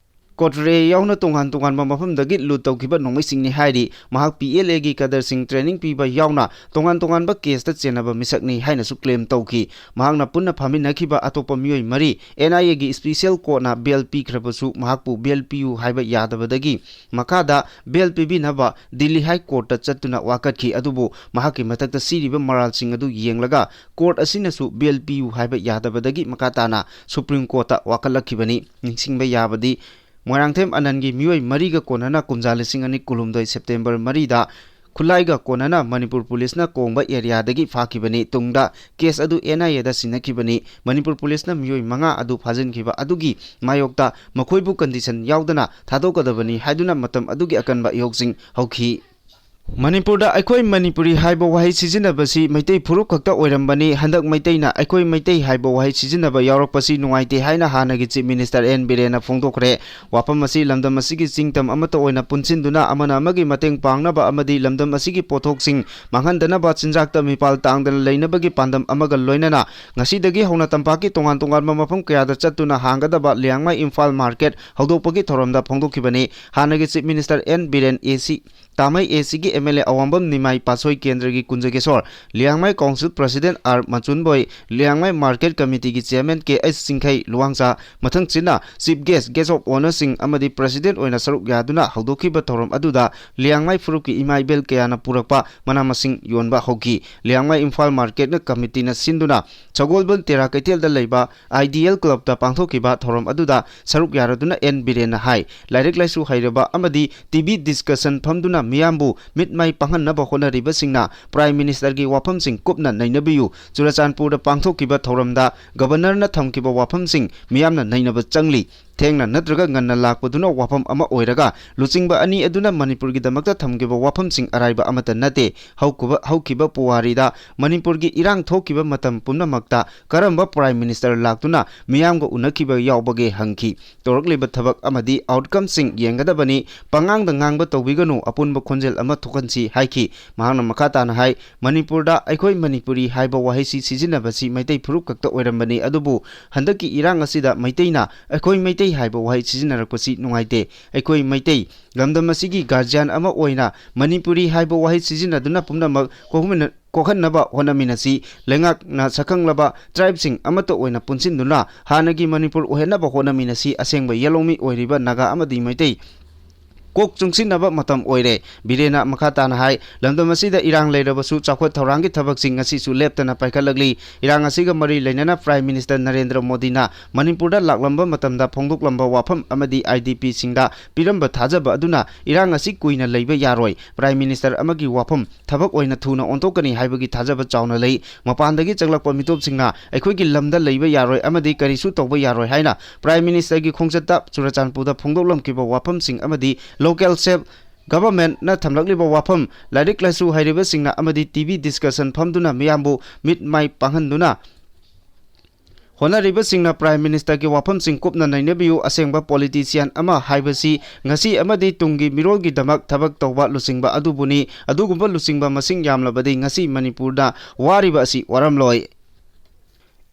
ꯀꯣꯇ꯭ꯔꯦ ꯌꯥꯎꯅ ꯇꯣꯉꯥꯟ ꯇꯣꯉꯥꯟꯕ ꯃꯐꯝꯗꯒꯤ loot ꯇꯧꯈꯤꯕ ꯅꯣꯡꯃꯩꯁꯤꯡꯅꯤ ꯍꯥꯏꯔꯤ꯫ ꯃꯍꯥꯛ PLAꯒꯤ cadreꯁꯤꯡ training ꯄꯤꯕ ꯌꯥꯎꯅ ꯇꯣꯉꯥꯟ ꯇꯣꯉꯥꯟꯕ caseꯇ ꯆꯦꯟꯅꯕ ꯃꯤꯁꯛꯅꯤ ꯍꯥꯏꯅꯁꯨ claim ꯇꯧꯈꯤ꯫ ꯃꯍꯥꯛꯅ ꯄꯨꯟꯅ ꯐꯥꯃꯤꯟꯅꯈꯤꯕ ꯑꯇꯣꯞꯄ ꯃꯤꯑꯣꯏ ꯃꯔꯤ NIAꯒꯤ special courtꯅ bail ꯄꯤꯈ꯭ꯔꯕꯁꯨ ꯃꯍꯥꯛꯄꯨ bail ꯄꯤꯌꯨ ꯍꯥꯏꯕ ꯌꯥꯗꯕꯗꯒꯤ ꯃꯈꯥꯗ bail ꯄꯤꯕꯤꯅꯕ Delhi High Courtꯇ ꯆꯠꯇꯨꯅ ꯋꯥꯀꯠꯈꯤ꯫ ꯑꯗꯨꯕꯨ ꯃꯍꯥꯛꯀꯤ ꯃꯊꯛꯇ ꯁꯤꯔꯤꯕ ꯃꯔꯥꯜꯁꯤꯡ ꯑꯗꯨ ꯌꯦꯡꯂꯒ court ꯑꯁꯤꯅꯁꯨ bail ꯄꯤꯌꯨ ꯍꯥꯏꯕ ꯌꯥꯗꯕꯗꯒꯤ ꯃꯈꯥ ꯇꯥꯅ Supreme Courtꯇ ꯋꯥꯀꯠꯂꯛꯈꯤꯕꯅꯤ꯫ ꯅꯤꯡꯁꯤꯡꯕ ꯌꯥꯕꯗꯤ, ꯃꯣꯏꯔꯥꯡꯊꯦꯝ ꯑꯅꯟꯒꯤ ꯃꯤꯑꯣꯏ ꯃꯔꯤꯒ ꯀꯣꯟꯅꯅ ꯀꯨꯝꯖꯥ ꯂꯤꯁꯤꯡ ꯑꯅꯤ ꯀꯨꯟꯍꯨꯝꯗꯣꯏ September ꯃꯔꯤꯗ ꯈꯨꯠꯂꯥꯏꯒ ꯀꯣꯟꯅꯅ ꯃꯅꯤꯄꯨꯔ ꯄꯨꯂꯤꯁꯅ ꯀꯣꯡꯕ ꯑꯦꯔꯤꯌꯥꯗꯒꯤ ꯐꯥꯈꯤꯕꯅꯤ꯫ ꯇꯨꯡꯗ ꯀꯦꯁ ꯑꯗꯨ ꯑꯦꯟ ꯑꯥꯏ ꯑꯦꯗ ꯁꯤꯟꯅꯈꯤꯕꯅꯤ꯫ ꯃꯅꯤꯄꯨꯔ ꯄꯨꯂꯤꯁꯅ ꯃꯤꯑꯣꯏ ꯃꯉꯥ ꯑꯗꯨ ꯐꯥꯖꯤꯟꯈꯤꯕ ꯑꯗꯨꯒꯤ ꯃꯥꯌꯣꯛꯇ ꯃꯈꯣꯏꯕꯨ ꯀꯟꯗꯤꯁꯟ ꯌꯥꯎꯗꯅ ꯊꯥꯗꯣꯛꯀꯗꯕꯅꯤ ꯍꯥꯏꯗꯨꯅ ꯃꯇꯝ ꯑꯗꯨꯒꯤ ꯑꯀꯟꯕ ꯑꯌꯣꯛꯁꯤꯡ ꯍꯧꯈꯤ꯫ ꯃꯅꯤꯄꯨꯔꯗ "ꯑꯩꯈꯣꯏ ꯃꯅꯤꯄꯨꯔꯤ" ꯍꯥꯏꯕ ꯋꯥꯍꯩ ꯁꯤꯖꯤꯟꯅꯕꯁꯤ ꯃꯩꯇꯩ ꯐꯨꯔꯨꯞ ꯈꯛꯇ ꯑꯣꯏꯔꯝꯕꯅꯤ꯫ ꯍꯟꯗꯛ ꯃꯩꯇꯩꯅ "ꯑꯩꯈꯣꯏ ꯃꯩꯇꯩ" ꯍꯥꯏꯕ ꯋꯥꯍꯩ ꯁꯤꯖꯤꯟꯅꯕ ꯌꯥꯎꯔꯛꯄꯁꯤ ꯅꯨꯡꯉꯥꯏꯇꯦ ꯍꯥꯏꯅ ꯍꯥꯟꯅꯒꯤ ꯆꯤꯐ ꯃꯤꯅꯤꯁꯇꯔ ꯑꯦꯟ ꯕꯤꯔꯦꯟꯅ ꯐꯣꯡꯗꯣꯛꯈ꯭ꯔꯦ꯫ ꯋꯥꯐꯝ ꯑꯁꯤ ꯂꯝꯗꯝ ꯑꯁꯤꯒꯤ ꯆꯤꯡ ꯇꯝ ꯑꯃꯠꯇ ꯑꯣꯏꯅ ꯄꯨꯟꯁꯤꯟꯗꯨꯅ ꯑꯃꯅ ꯑꯃꯒꯤ ꯃꯇꯦꯡ ꯄꯥꯡꯅꯕ ꯑꯃꯗꯤ ꯂꯝꯗꯝ ꯑꯁꯤꯒꯤ ꯄꯣꯠꯊꯣꯛꯁꯤꯡ ꯃꯥꯡꯍꯟꯗꯅꯕ ꯆꯤꯟꯖꯥꯛꯇ ꯃꯤꯄꯥꯜ ꯇꯥꯡꯗꯅ ꯂꯩꯅꯕꯒꯤ ꯄꯥꯟꯗꯝ ꯑꯃꯒ ꯂꯣꯏꯅꯅ ꯉꯁꯤꯗꯒꯤ ꯍꯧꯅ ꯇꯝꯄꯥꯛꯀꯤ ꯇꯣꯉꯥꯟ ꯇꯣꯉꯥꯟꯕ ꯃꯐꯝ ꯀꯌꯥꯗ ꯆꯠꯇꯨꯅ ꯍꯥꯡꯒꯗꯕ ꯂꯤꯌꯥꯡꯃꯩ ꯏꯝꯐꯥꯜ ꯃꯥꯔꯀꯦꯠ ꯍꯧꯗꯣꯛꯄꯒꯤ ꯊꯧꯔꯝꯗ ꯐꯣꯡꯗꯣꯛꯈꯤꯕꯅꯤ꯫ ꯍꯥꯟꯅꯒꯤ ꯆꯤꯐ ꯃꯤꯅꯤꯁꯇꯔ ꯑꯦꯟ ꯕꯤꯔꯦꯟ, ꯑꯦ ꯁꯤ ꯇꯥꯃꯩ, ꯑꯦ ꯁꯤꯒꯤ M L A ꯑꯋꯥꯡꯕꯝ Nimai Patsoi, ꯀꯦꯟꯗ꯭ꯔꯒꯤ Kunjageshor, Liangmai council president R Machunboi, Liangmai market ꯀꯃꯤꯇꯤꯒꯤ chairman K H Chingkhei Luwangja, ꯃꯊꯪꯁꯤꯠꯅ ꯆꯤꯐ ꯒꯦꯁ, ꯒꯦꯁ ꯑꯣꯐ ꯑꯣꯅꯔꯁꯤꯡ ꯑꯃꯗꯤ ꯄ꯭ꯔꯁꯤꯗꯦꯟ ꯑꯣꯏꯅ ꯁꯔꯨꯛ ꯌꯥꯗꯨꯅ ꯍꯧꯗꯣꯛꯈꯤꯕ ꯊꯧꯔꯝ ꯑꯗꯨꯗ ꯂꯤꯌꯥꯡꯃꯩ ꯐꯨꯔꯨꯞꯀꯤ ꯏꯃꯥ ꯏꯕꯦꯜ ꯀꯌꯥꯅ ꯄꯨꯔꯛꯄ ꯃꯅꯥ ꯃꯁꯤꯡ ꯌꯣꯟꯕ ꯍꯧꯈꯤ꯫ ꯂꯤꯌꯥꯡꯃꯩ ꯏꯝꯐꯥꯜ ꯃꯥꯔꯀꯦꯠꯅ ꯀꯃꯤꯇꯤꯅ ꯁꯤꯟꯗꯨꯅ ꯁꯒꯣꯜꯕꯟ ꯇꯦꯔꯥ ꯀꯩꯊꯦꯜꯗ ꯂꯩꯕ ꯑꯥꯏꯗꯤꯌꯦꯜ ꯀ꯭ꯂꯕꯇ ꯄꯥꯡꯊꯣꯛꯈꯤꯕ ꯊꯧꯔꯝ ꯑꯗꯨꯗ ꯁꯔꯨꯛ ꯌꯥꯔꯗꯨꯅ ꯑꯦꯟ ꯕꯤꯔꯦꯟꯅ ꯍꯥꯏ, ꯂꯥꯏꯔꯤꯛ ꯂꯥꯏꯁꯨ ꯍꯩꯔꯕ ꯑꯃꯗꯤ ꯇꯤ ꯚꯤ ꯗꯤꯁꯀꯁꯟ ꯐꯝꯗꯨꯅ ꯃꯤꯌꯥꯝꯕꯨ ꯃꯤꯠ ꯃꯥꯏ ꯄꯥꯡꯍꯟꯅꯕ ꯍꯣꯠꯅꯔꯤꯕꯁꯤꯡꯅ ꯄ꯭ꯔꯥꯏꯝ ꯃꯤꯅꯤꯁꯇꯔꯒꯤ ꯋꯥꯐꯝꯁꯤꯡ ꯀꯨꯞꯅ ꯅꯩꯅꯕꯤꯌꯨ꯫ ꯆꯨꯔꯆꯥꯟꯄꯨꯔꯗ ꯄꯥꯡꯊꯣꯛꯈꯤꯕ ꯊꯧꯔꯝꯗ ꯒꯕꯔꯅꯔꯅ ꯊꯝꯈꯤꯕ ꯋꯥꯐꯝꯁꯤꯡ ꯃꯤꯌꯥꯝꯅ ꯅꯩꯅꯕ ꯆꯪꯂꯤ꯫ ꯊꯦꯡꯅ ꯅꯠꯇ꯭ꯔꯒ ꯉꯟꯅ ꯂꯥꯛꯄꯗꯨꯅ ꯋꯥꯐꯝ ꯑꯃ ꯑꯣꯏꯔꯒ, ꯂꯨꯆꯤꯡꯕ ꯑꯅꯤ ꯑꯗꯨꯅ ꯃꯅꯤꯄꯨꯔꯒꯤꯗꯃꯛꯇ ꯊꯝꯈꯤꯕ ꯋꯥꯐꯝꯁꯤꯡ ꯑꯔꯥꯏꯕ ꯑꯃꯠꯇ ꯅꯠꯇꯦ꯫ ꯍꯧꯈꯤꯕ, ꯍꯧꯈꯤꯕ ꯄꯨꯋꯥꯔꯤꯗ ꯃꯅꯤꯄꯨꯔꯒꯤ ꯏꯔꯥꯡ ꯊꯣꯛꯈꯤꯕ ꯃꯇꯝ ꯄꯨꯝꯅꯃꯛꯇ ꯀꯔꯝꯕ ꯄ꯭ꯔꯥꯏꯝ ꯃꯤꯅꯤꯁꯇꯔ ꯂꯥꯛꯇꯨꯅ ꯃꯤꯌꯥꯝꯒ ꯎꯅꯈꯤꯕ ꯌꯥꯎꯕꯒꯦ ꯍꯪꯈꯤ꯫ ꯇꯧꯔꯛꯂꯤꯕ ꯊꯕꯛ ꯑꯃꯗꯤ ꯑꯥꯎꯠꯀꯝꯁꯤꯡ ꯌꯦꯡꯒꯗꯕꯅꯤ꯫ ꯄꯉꯥꯡꯗ ꯉꯥꯡꯕ ꯇꯧꯕꯤꯒꯅꯨ, ꯑꯄꯨꯟꯕ ꯈꯣꯟꯖꯦꯜ ꯑꯃ ꯊꯣꯛꯍꯟꯁꯤ ꯍꯥꯏꯈꯤ꯫ ꯃꯍꯥꯛꯅ ꯃꯈꯥ ꯇꯥꯅ ꯍꯥꯏ, ꯃꯅꯤꯄꯨꯔꯗ "ꯑꯩꯈꯣꯏ ꯃꯅꯤꯄꯨꯔꯤ" ꯍꯥꯏꯕ ꯋꯥꯍꯩꯁꯤ ꯁꯤꯖꯤꯟꯅꯕꯁꯤ ꯃꯩꯇꯩ ꯐꯨꯔꯨꯞ ꯈꯛꯇ ꯑꯣꯏꯔꯝꯕꯅꯤ, ꯑꯗꯨꯕꯨ ꯍꯟꯗꯛꯀꯤ ꯏꯔꯥꯡ ꯑꯁꯤꯗ ꯃꯩꯇꯩꯅ "ꯑꯩꯈꯣꯏ ꯃꯩꯇꯩ" ꯍꯥꯏꯕ ꯋꯥꯍꯩ ꯁꯤꯖꯤꯟꯅꯔꯛꯄꯁꯤ ꯅꯨꯡꯉꯥꯏꯇꯦ꯫ ꯑꯩꯈꯣꯏ ꯃꯩꯇꯩ, ꯂꯝꯗꯝ ꯑꯁꯤꯒꯤ ꯒꯥꯔꯖꯤꯌꯥꯟ ꯑꯃ ꯑꯣꯏꯅ ꯃꯅꯤꯄꯨꯔꯤ ꯍꯥꯏꯕ ꯋꯥꯍꯩ ꯁꯤꯖꯤꯟꯅꯗꯨꯅ ꯄꯨꯝꯅꯃꯛ ꯀꯣꯛꯍꯟꯃꯤꯟꯅ-, ꯀꯣꯛꯍꯟꯅꯕ ꯍꯣꯠꯅꯃꯤꯟꯅꯁꯤ꯫ ꯂꯩꯉꯥꯛꯅ ꯁꯛꯈꯪꯂꯕ ꯇ꯭ꯔꯥꯏꯕꯁꯤꯡ ꯑꯃꯠꯇ ꯑꯣꯏꯅ ꯄꯨꯟꯁꯤꯟꯗꯨꯅ ꯍꯥꯟꯅꯒꯤ ꯃꯅꯤꯄꯨꯔ ꯑꯣꯏꯍꯟꯅꯕ ꯍꯣꯠꯅꯃꯤꯟꯅꯁꯤ꯫ ꯑꯁꯦꯡꯕ ꯌꯦꯜꯍꯧꯃꯤ ꯑꯣꯏꯔꯤꯕ ꯅꯥꯒꯥ ꯑꯃꯗꯤ ꯃꯩꯇꯩ ꯀꯣꯛ ꯆꯨꯡꯁꯤꯟꯅꯕ ꯃꯇꯝ ꯑꯣꯏꯔꯦ꯫ ꯕꯤꯔꯦꯟꯅ ꯃꯈꯥ ꯇꯥꯅ ꯍꯥꯏ, ꯂꯝꯗꯝ ꯑꯁꯤꯗ ꯏꯔꯥꯡ ꯂꯩꯔꯕꯁꯨ ꯆꯥꯎꯈꯠ ꯊꯧꯔꯥꯡꯒꯤ ꯊꯕꯛꯁꯤꯡ ꯉꯁꯤꯁꯨ ꯂꯦꯞꯇꯅ ꯄꯥꯏꯈꯠꯂꯛꯂꯤ꯫ ꯏꯔꯥꯡ ꯑꯁꯤꯒ ꯃꯔꯤ ꯂꯩꯅꯅ Prime Minister ꯅꯔꯦꯟꯗ꯭ꯔ ꯃꯣꯗꯤꯅ ꯃꯅꯤꯄꯨꯔꯗ ꯂꯥꯛꯂꯝꯕ ꯃꯇꯝꯗ ꯐꯣꯡꯗꯣꯛꯂꯝꯕ ꯋꯥꯐꯝ ꯑꯃꯗꯤ IDPꯁꯤꯡꯗ ꯄꯤꯔꯝꯕ ꯊꯥꯖꯕ ꯑꯗꯨꯅ ꯏꯔꯥꯡ ꯑꯁꯤ ꯀꯨꯏꯅ ꯂꯩꯕ ꯌꯥꯔꯣꯏ꯫ Prime Minister ꯑꯃꯒꯤ ꯋꯥꯐꯝ ꯊꯕꯛ ꯑꯣꯏꯅ ꯊꯨꯅ ꯑꯣꯟꯊꯣꯛꯀꯅꯤ ꯍꯥꯏꯕꯒꯤ ꯊꯥꯖꯕ ꯆꯥꯎꯅ ꯂꯩ꯫ ꯃꯄꯥꯟꯗꯒꯤ ꯆꯪꯂꯛꯄ ꯃꯤꯇꯣꯞꯁꯤꯡꯅ ꯑꯩꯈꯣꯏꯒꯤ ꯂꯝꯗ ꯂꯩꯕ ꯌꯥꯔꯣꯏ ꯑꯃꯗꯤ ꯀꯔꯤꯁꯨ ꯇꯧꯕ ꯌꯥꯔꯣꯏ ꯍꯥꯏꯅ Prime Ministerꯒꯤ ꯈꯣꯡꯆꯠꯇ ꯆꯨꯔꯆꯥꯟꯄꯨꯔꯗ ꯐꯣꯡꯗꯣꯛꯂꯝꯈꯤꯕ ꯋꯥꯐꯝꯁꯤꯡ ꯑꯃꯗꯤ local self governmentꯅ ꯊꯝꯂꯛꯂꯤꯕ ꯋꯥꯐꯝ, ꯂꯥꯏꯔꯤꯛ ꯂꯥꯏꯁꯨ ꯍꯩꯔꯤꯕꯁꯤꯡꯅ ꯑꯃꯗꯤ TV discussion ꯐꯝꯗꯨꯅ ꯃꯤꯌꯥꯝꯕꯨ ꯃꯤꯠ ꯃꯥꯏ ꯄꯥꯡꯍꯟꯗꯨꯅ ꯍꯣꯠꯅꯔꯤꯕꯁꯤꯡꯅ Prime Ministerꯒꯤ ꯋꯥꯐꯝꯁꯤꯡ ꯀꯨꯞꯅ ꯅꯩꯅꯕꯤꯌꯨ꯫ ꯑꯁꯦꯡꯕ politician ꯑꯃ ꯍꯥꯏꯕꯁꯤ ꯉꯁꯤ ꯑꯃꯗꯤ ꯇꯨꯡꯒꯤ ꯃꯤꯔꯣꯜꯒꯤꯗꯃꯛ ꯊꯕꯛ ꯇꯧꯕ ꯂꯨꯆꯤꯡꯕ ꯑꯗꯨꯕꯨꯅꯤ꯫ ꯑꯗꯨꯒꯨꯝꯕ ꯂꯨꯆꯤꯡꯕ ꯃꯁꯤꯡ ꯌꯥꯝꯂꯕꯗꯤ ꯉꯁꯤ ꯃꯅꯤꯄꯨꯔꯗ ꯋꯥꯔꯤꯕ ꯑꯁꯤ ꯋꯥꯔꯝꯂꯣꯏ꯫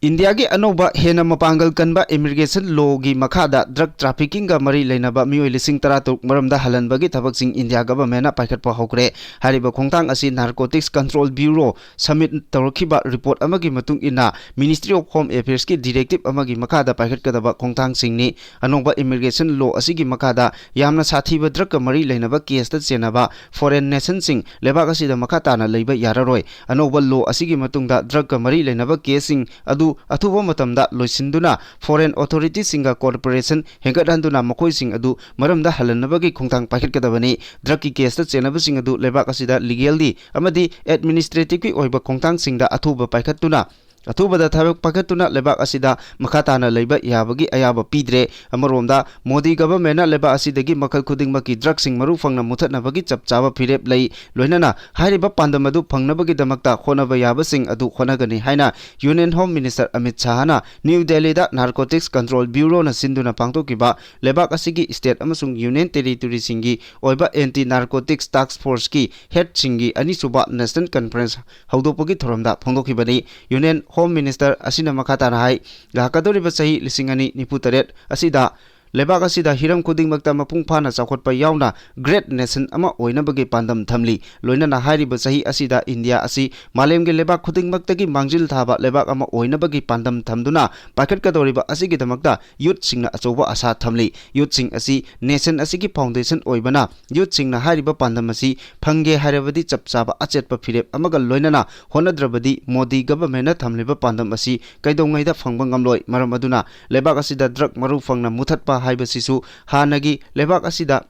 ꯏꯟꯗꯤꯌꯥꯒꯤ ꯑꯅꯧꯕ ꯍꯦꯟꯅ ꯃꯄꯥꯡꯒꯜ ꯀꯟꯕ immigration lawꯒꯤ ꯃꯈꯥꯗ drug traffickingꯒ ꯃꯔꯤ ꯂꯩꯅꯕ ꯃꯤꯑꯣꯏ ꯂꯤꯁꯤꯡ ꯇꯔꯥ ꯇꯔꯨꯛ ꯃꯔꯝꯗ ꯍꯜꯍꯟꯕꯒꯤ ꯊꯕꯛꯁꯤꯡ ꯏꯟꯗꯤꯌꯥ governmentꯅ ꯄꯥꯏꯈꯠꯄ ꯍꯧꯈ꯭ꯔꯦ꯫ ꯍꯥꯏꯔꯤꯕ ꯈꯣꯡꯊꯥꯡ ꯑꯁꯤ Narcotics Control Bureau submit ꯇꯧꯔꯛꯈꯤꯕ report ꯑꯃꯒꯤ ꯃꯇꯨꯡ ꯏꯟꯅ Ministry of Home Affairsꯀꯤ directive ꯑꯃꯒꯤ ꯃꯈꯥꯗ ꯄꯥꯏꯈꯠꯀꯗꯕ ꯈꯣꯡꯊꯥꯡꯁꯤꯡꯅꯤ꯫ ꯑꯅꯧꯕ immigration law ꯑꯁꯤꯒꯤ ꯃꯈꯥꯗ ꯌꯥꯝꯅ ꯁꯥꯊꯤꯕ drugꯀ ꯃꯔꯤ ꯂꯩꯅꯕ caseꯇ ꯆꯦꯟꯅꯕ foreign nationꯁꯤꯡ ꯂꯩꯕꯥꯛ ꯑꯁꯤꯗ ꯃꯈꯥ ꯇꯥꯅ ꯂꯩꯕ ꯌꯥꯔꯔꯣꯏ꯫ ꯑꯅꯧꯕ law ꯑꯁꯤꯒꯤ ꯃꯇꯨꯡꯗ drugꯀ ꯃꯔꯤ ꯂꯩꯅꯕ caseꯁꯤꯡ ꯑꯗꯨ ꯑꯊꯨꯕ ꯃꯇꯝꯗ ꯂꯣꯏꯁꯤꯟꯗꯨꯅ foreign authorityꯁꯤꯡꯒ cooperation ꯍꯦꯟꯒꯠꯍꯟꯗꯨꯅ ꯃꯈꯣꯏꯁꯤꯡ ꯑꯗꯨ ꯃꯔꯝꯗ ꯍꯜꯍꯟꯅꯕꯒꯤ ꯈꯣꯡꯊꯥꯡ ꯄꯥꯏꯈꯠꯀꯗꯕꯅꯤ꯫ Drugꯀꯤ caseꯇ ꯆꯦꯟꯅꯕꯁꯤꯡ ꯑꯗꯨ ꯂꯩꯕꯥꯛ ꯑꯁꯤꯗ legally ꯑꯃꯗꯤ administratively ꯑꯣꯏꯕ ꯈꯣꯡꯊꯥꯡꯁꯤꯡꯗ ꯑꯊꯨꯕ ꯄꯥꯏꯈꯠꯇꯨꯅ, ꯑꯊꯨꯕꯗ ꯊꯕꯛ ꯄꯥꯏꯈꯠꯇꯨꯅ ꯂꯩꯕꯥꯛ ꯑꯁꯤꯗ ꯃꯈꯥ ꯇꯥꯅ ꯂꯩꯕ ꯌꯥꯕꯒꯤ ꯑꯌꯥꯕ ꯄꯤꯗ꯭ꯔꯦ꯫ ꯑꯃꯔꯣꯝꯗ ꯃꯣꯗꯤ governmentꯅ ꯂꯩꯕꯥꯛ ꯑꯁꯤꯗꯒꯤ ꯃꯈꯜ ꯈꯨꯗꯤꯡꯃꯛꯀꯤ drugꯁꯤꯡ ꯃꯔꯨ ꯐꯪꯅ ꯃꯨꯊꯠꯅꯕꯒꯤ ꯆꯞ ꯆꯥꯕ ꯐꯤꯔꯦꯞ ꯂꯩ꯫ ꯂꯣꯏꯅꯅ ꯍꯥꯏꯔꯤꯕ ꯄꯥꯟꯗꯝ ꯑꯗꯨ ꯐꯪꯅꯕꯒꯤꯗꯃꯛꯇ ꯍꯣꯠꯅꯕ ꯌꯥꯕꯁꯤꯡ ꯑꯗꯨ ꯍꯣꯠꯅꯒꯅꯤ ꯍꯥꯏꯅ Union Home Minister Amit ꯁꯥꯍꯅ New Delhiꯗ Narcotics Control Bureauꯅ ꯁꯤꯟꯗꯨꯅ ꯄꯥꯡꯊꯣꯛꯈꯤꯕ ꯂꯩꯕꯥꯛ ꯑꯁꯤꯒꯤ state ꯑꯃꯁꯨꯡ union territoryꯁꯤꯡꯒꯤ ꯑꯣꯏꯕ anti narcotics task forceꯀꯤ headꯁꯤꯡꯒꯤ ꯑꯅꯤꯁꯨꯕ national conference ꯍꯧꯗꯣꯛꯄꯒꯤ ꯊꯧꯔꯝꯗ ꯐꯣꯡꯗꯣꯛꯈꯤꯕꯅꯤ꯫ Union Home Minister ꯑꯁꯤꯅ ꯃꯈꯥ ꯇꯥꯅ ꯍꯥꯏ, ꯂꯥꯛꯀꯗꯧꯔꯤꯕ ꯆꯍꯤ ꯂꯤꯁꯤꯡ ꯑꯅꯤ ꯅꯤꯐꯨ ꯇꯔꯦꯠ ꯑꯁꯤꯗ ꯂꯩꯕꯥꯛ ꯑꯁꯤꯗ ꯍꯤꯔꯝ ꯈꯨꯗꯤꯡꯃꯛꯇ ꯃꯄꯨꯡ ꯐꯥꯅ ꯆꯥꯎꯈꯠꯄ ꯌꯥꯎꯅ great nation ꯑꯃ ꯑꯣꯏꯅꯕꯒꯤ ꯄꯥꯟꯗꯝ ꯊꯝꯂꯤ꯫ ꯂꯣꯏꯅꯅ ꯍꯥꯏꯔꯤꯕ ꯆꯍꯤ ꯑꯁꯤꯗ ꯏꯟꯗꯤꯌꯥ ꯑꯁꯤ ꯃꯥꯂꯦꯝꯒꯤ ꯂꯩꯕꯥꯛ ꯈꯨꯗꯤꯡꯃꯛꯇꯒꯤ ꯃꯥꯡꯖꯤꯜ ꯊꯥꯕ ꯂꯩꯕꯥꯛ ꯑꯃ ꯑꯣꯏꯅꯕꯒꯤ ꯄꯥꯟꯗꯝ ꯊꯝꯗꯨꯅ ꯄꯥꯏꯈꯠꯀꯗꯧꯔꯤꯕ ꯑꯁꯤꯒꯤꯗꯃꯛꯇ youthꯁꯤꯡꯅ ꯑꯆꯧꯕ ꯑꯁꯥ ꯊꯝꯂꯤ꯫ Youthꯁꯤꯡ ꯑꯁꯤ nation ꯑꯁꯤꯒꯤ foundation ꯑꯣꯏꯕꯅ, youthꯁꯤꯡꯅ ꯍꯥꯏꯔꯤꯕ ꯄꯥꯟꯗꯝ ꯑꯁꯤ ꯐꯪꯒꯦ ꯍꯥꯏꯔꯕꯗꯤ ꯆꯞ ꯆꯥꯕ ꯑꯆꯦꯠꯄ ꯐꯤꯔꯦꯞ ꯑꯃꯒ ꯂꯣꯏꯅꯅ ꯍꯣꯠꯅꯗ꯭ꯔꯕꯗꯤ ꯃꯣꯗꯤ governmentꯅ ꯊꯝꯂꯤꯕ ꯄꯥꯟꯗꯝ ꯑꯁꯤ ꯀꯩꯗꯧꯉꯩꯗ ꯐꯪꯕ ꯉꯝꯂꯣꯏ꯫ ꯃꯔꯝ ꯑꯗꯨꯅ ꯂꯩꯕꯥꯛ ꯑꯁꯤꯗ drug ꯃꯔꯨ ꯐꯪꯅ ꯃꯨꯊꯠꯄ ꯍꯥꯏꯕꯁꯤꯁꯨ ꯍꯥꯟꯅꯒꯤ ꯂꯩꯕꯥꯛ ꯑꯁꯤꯗ,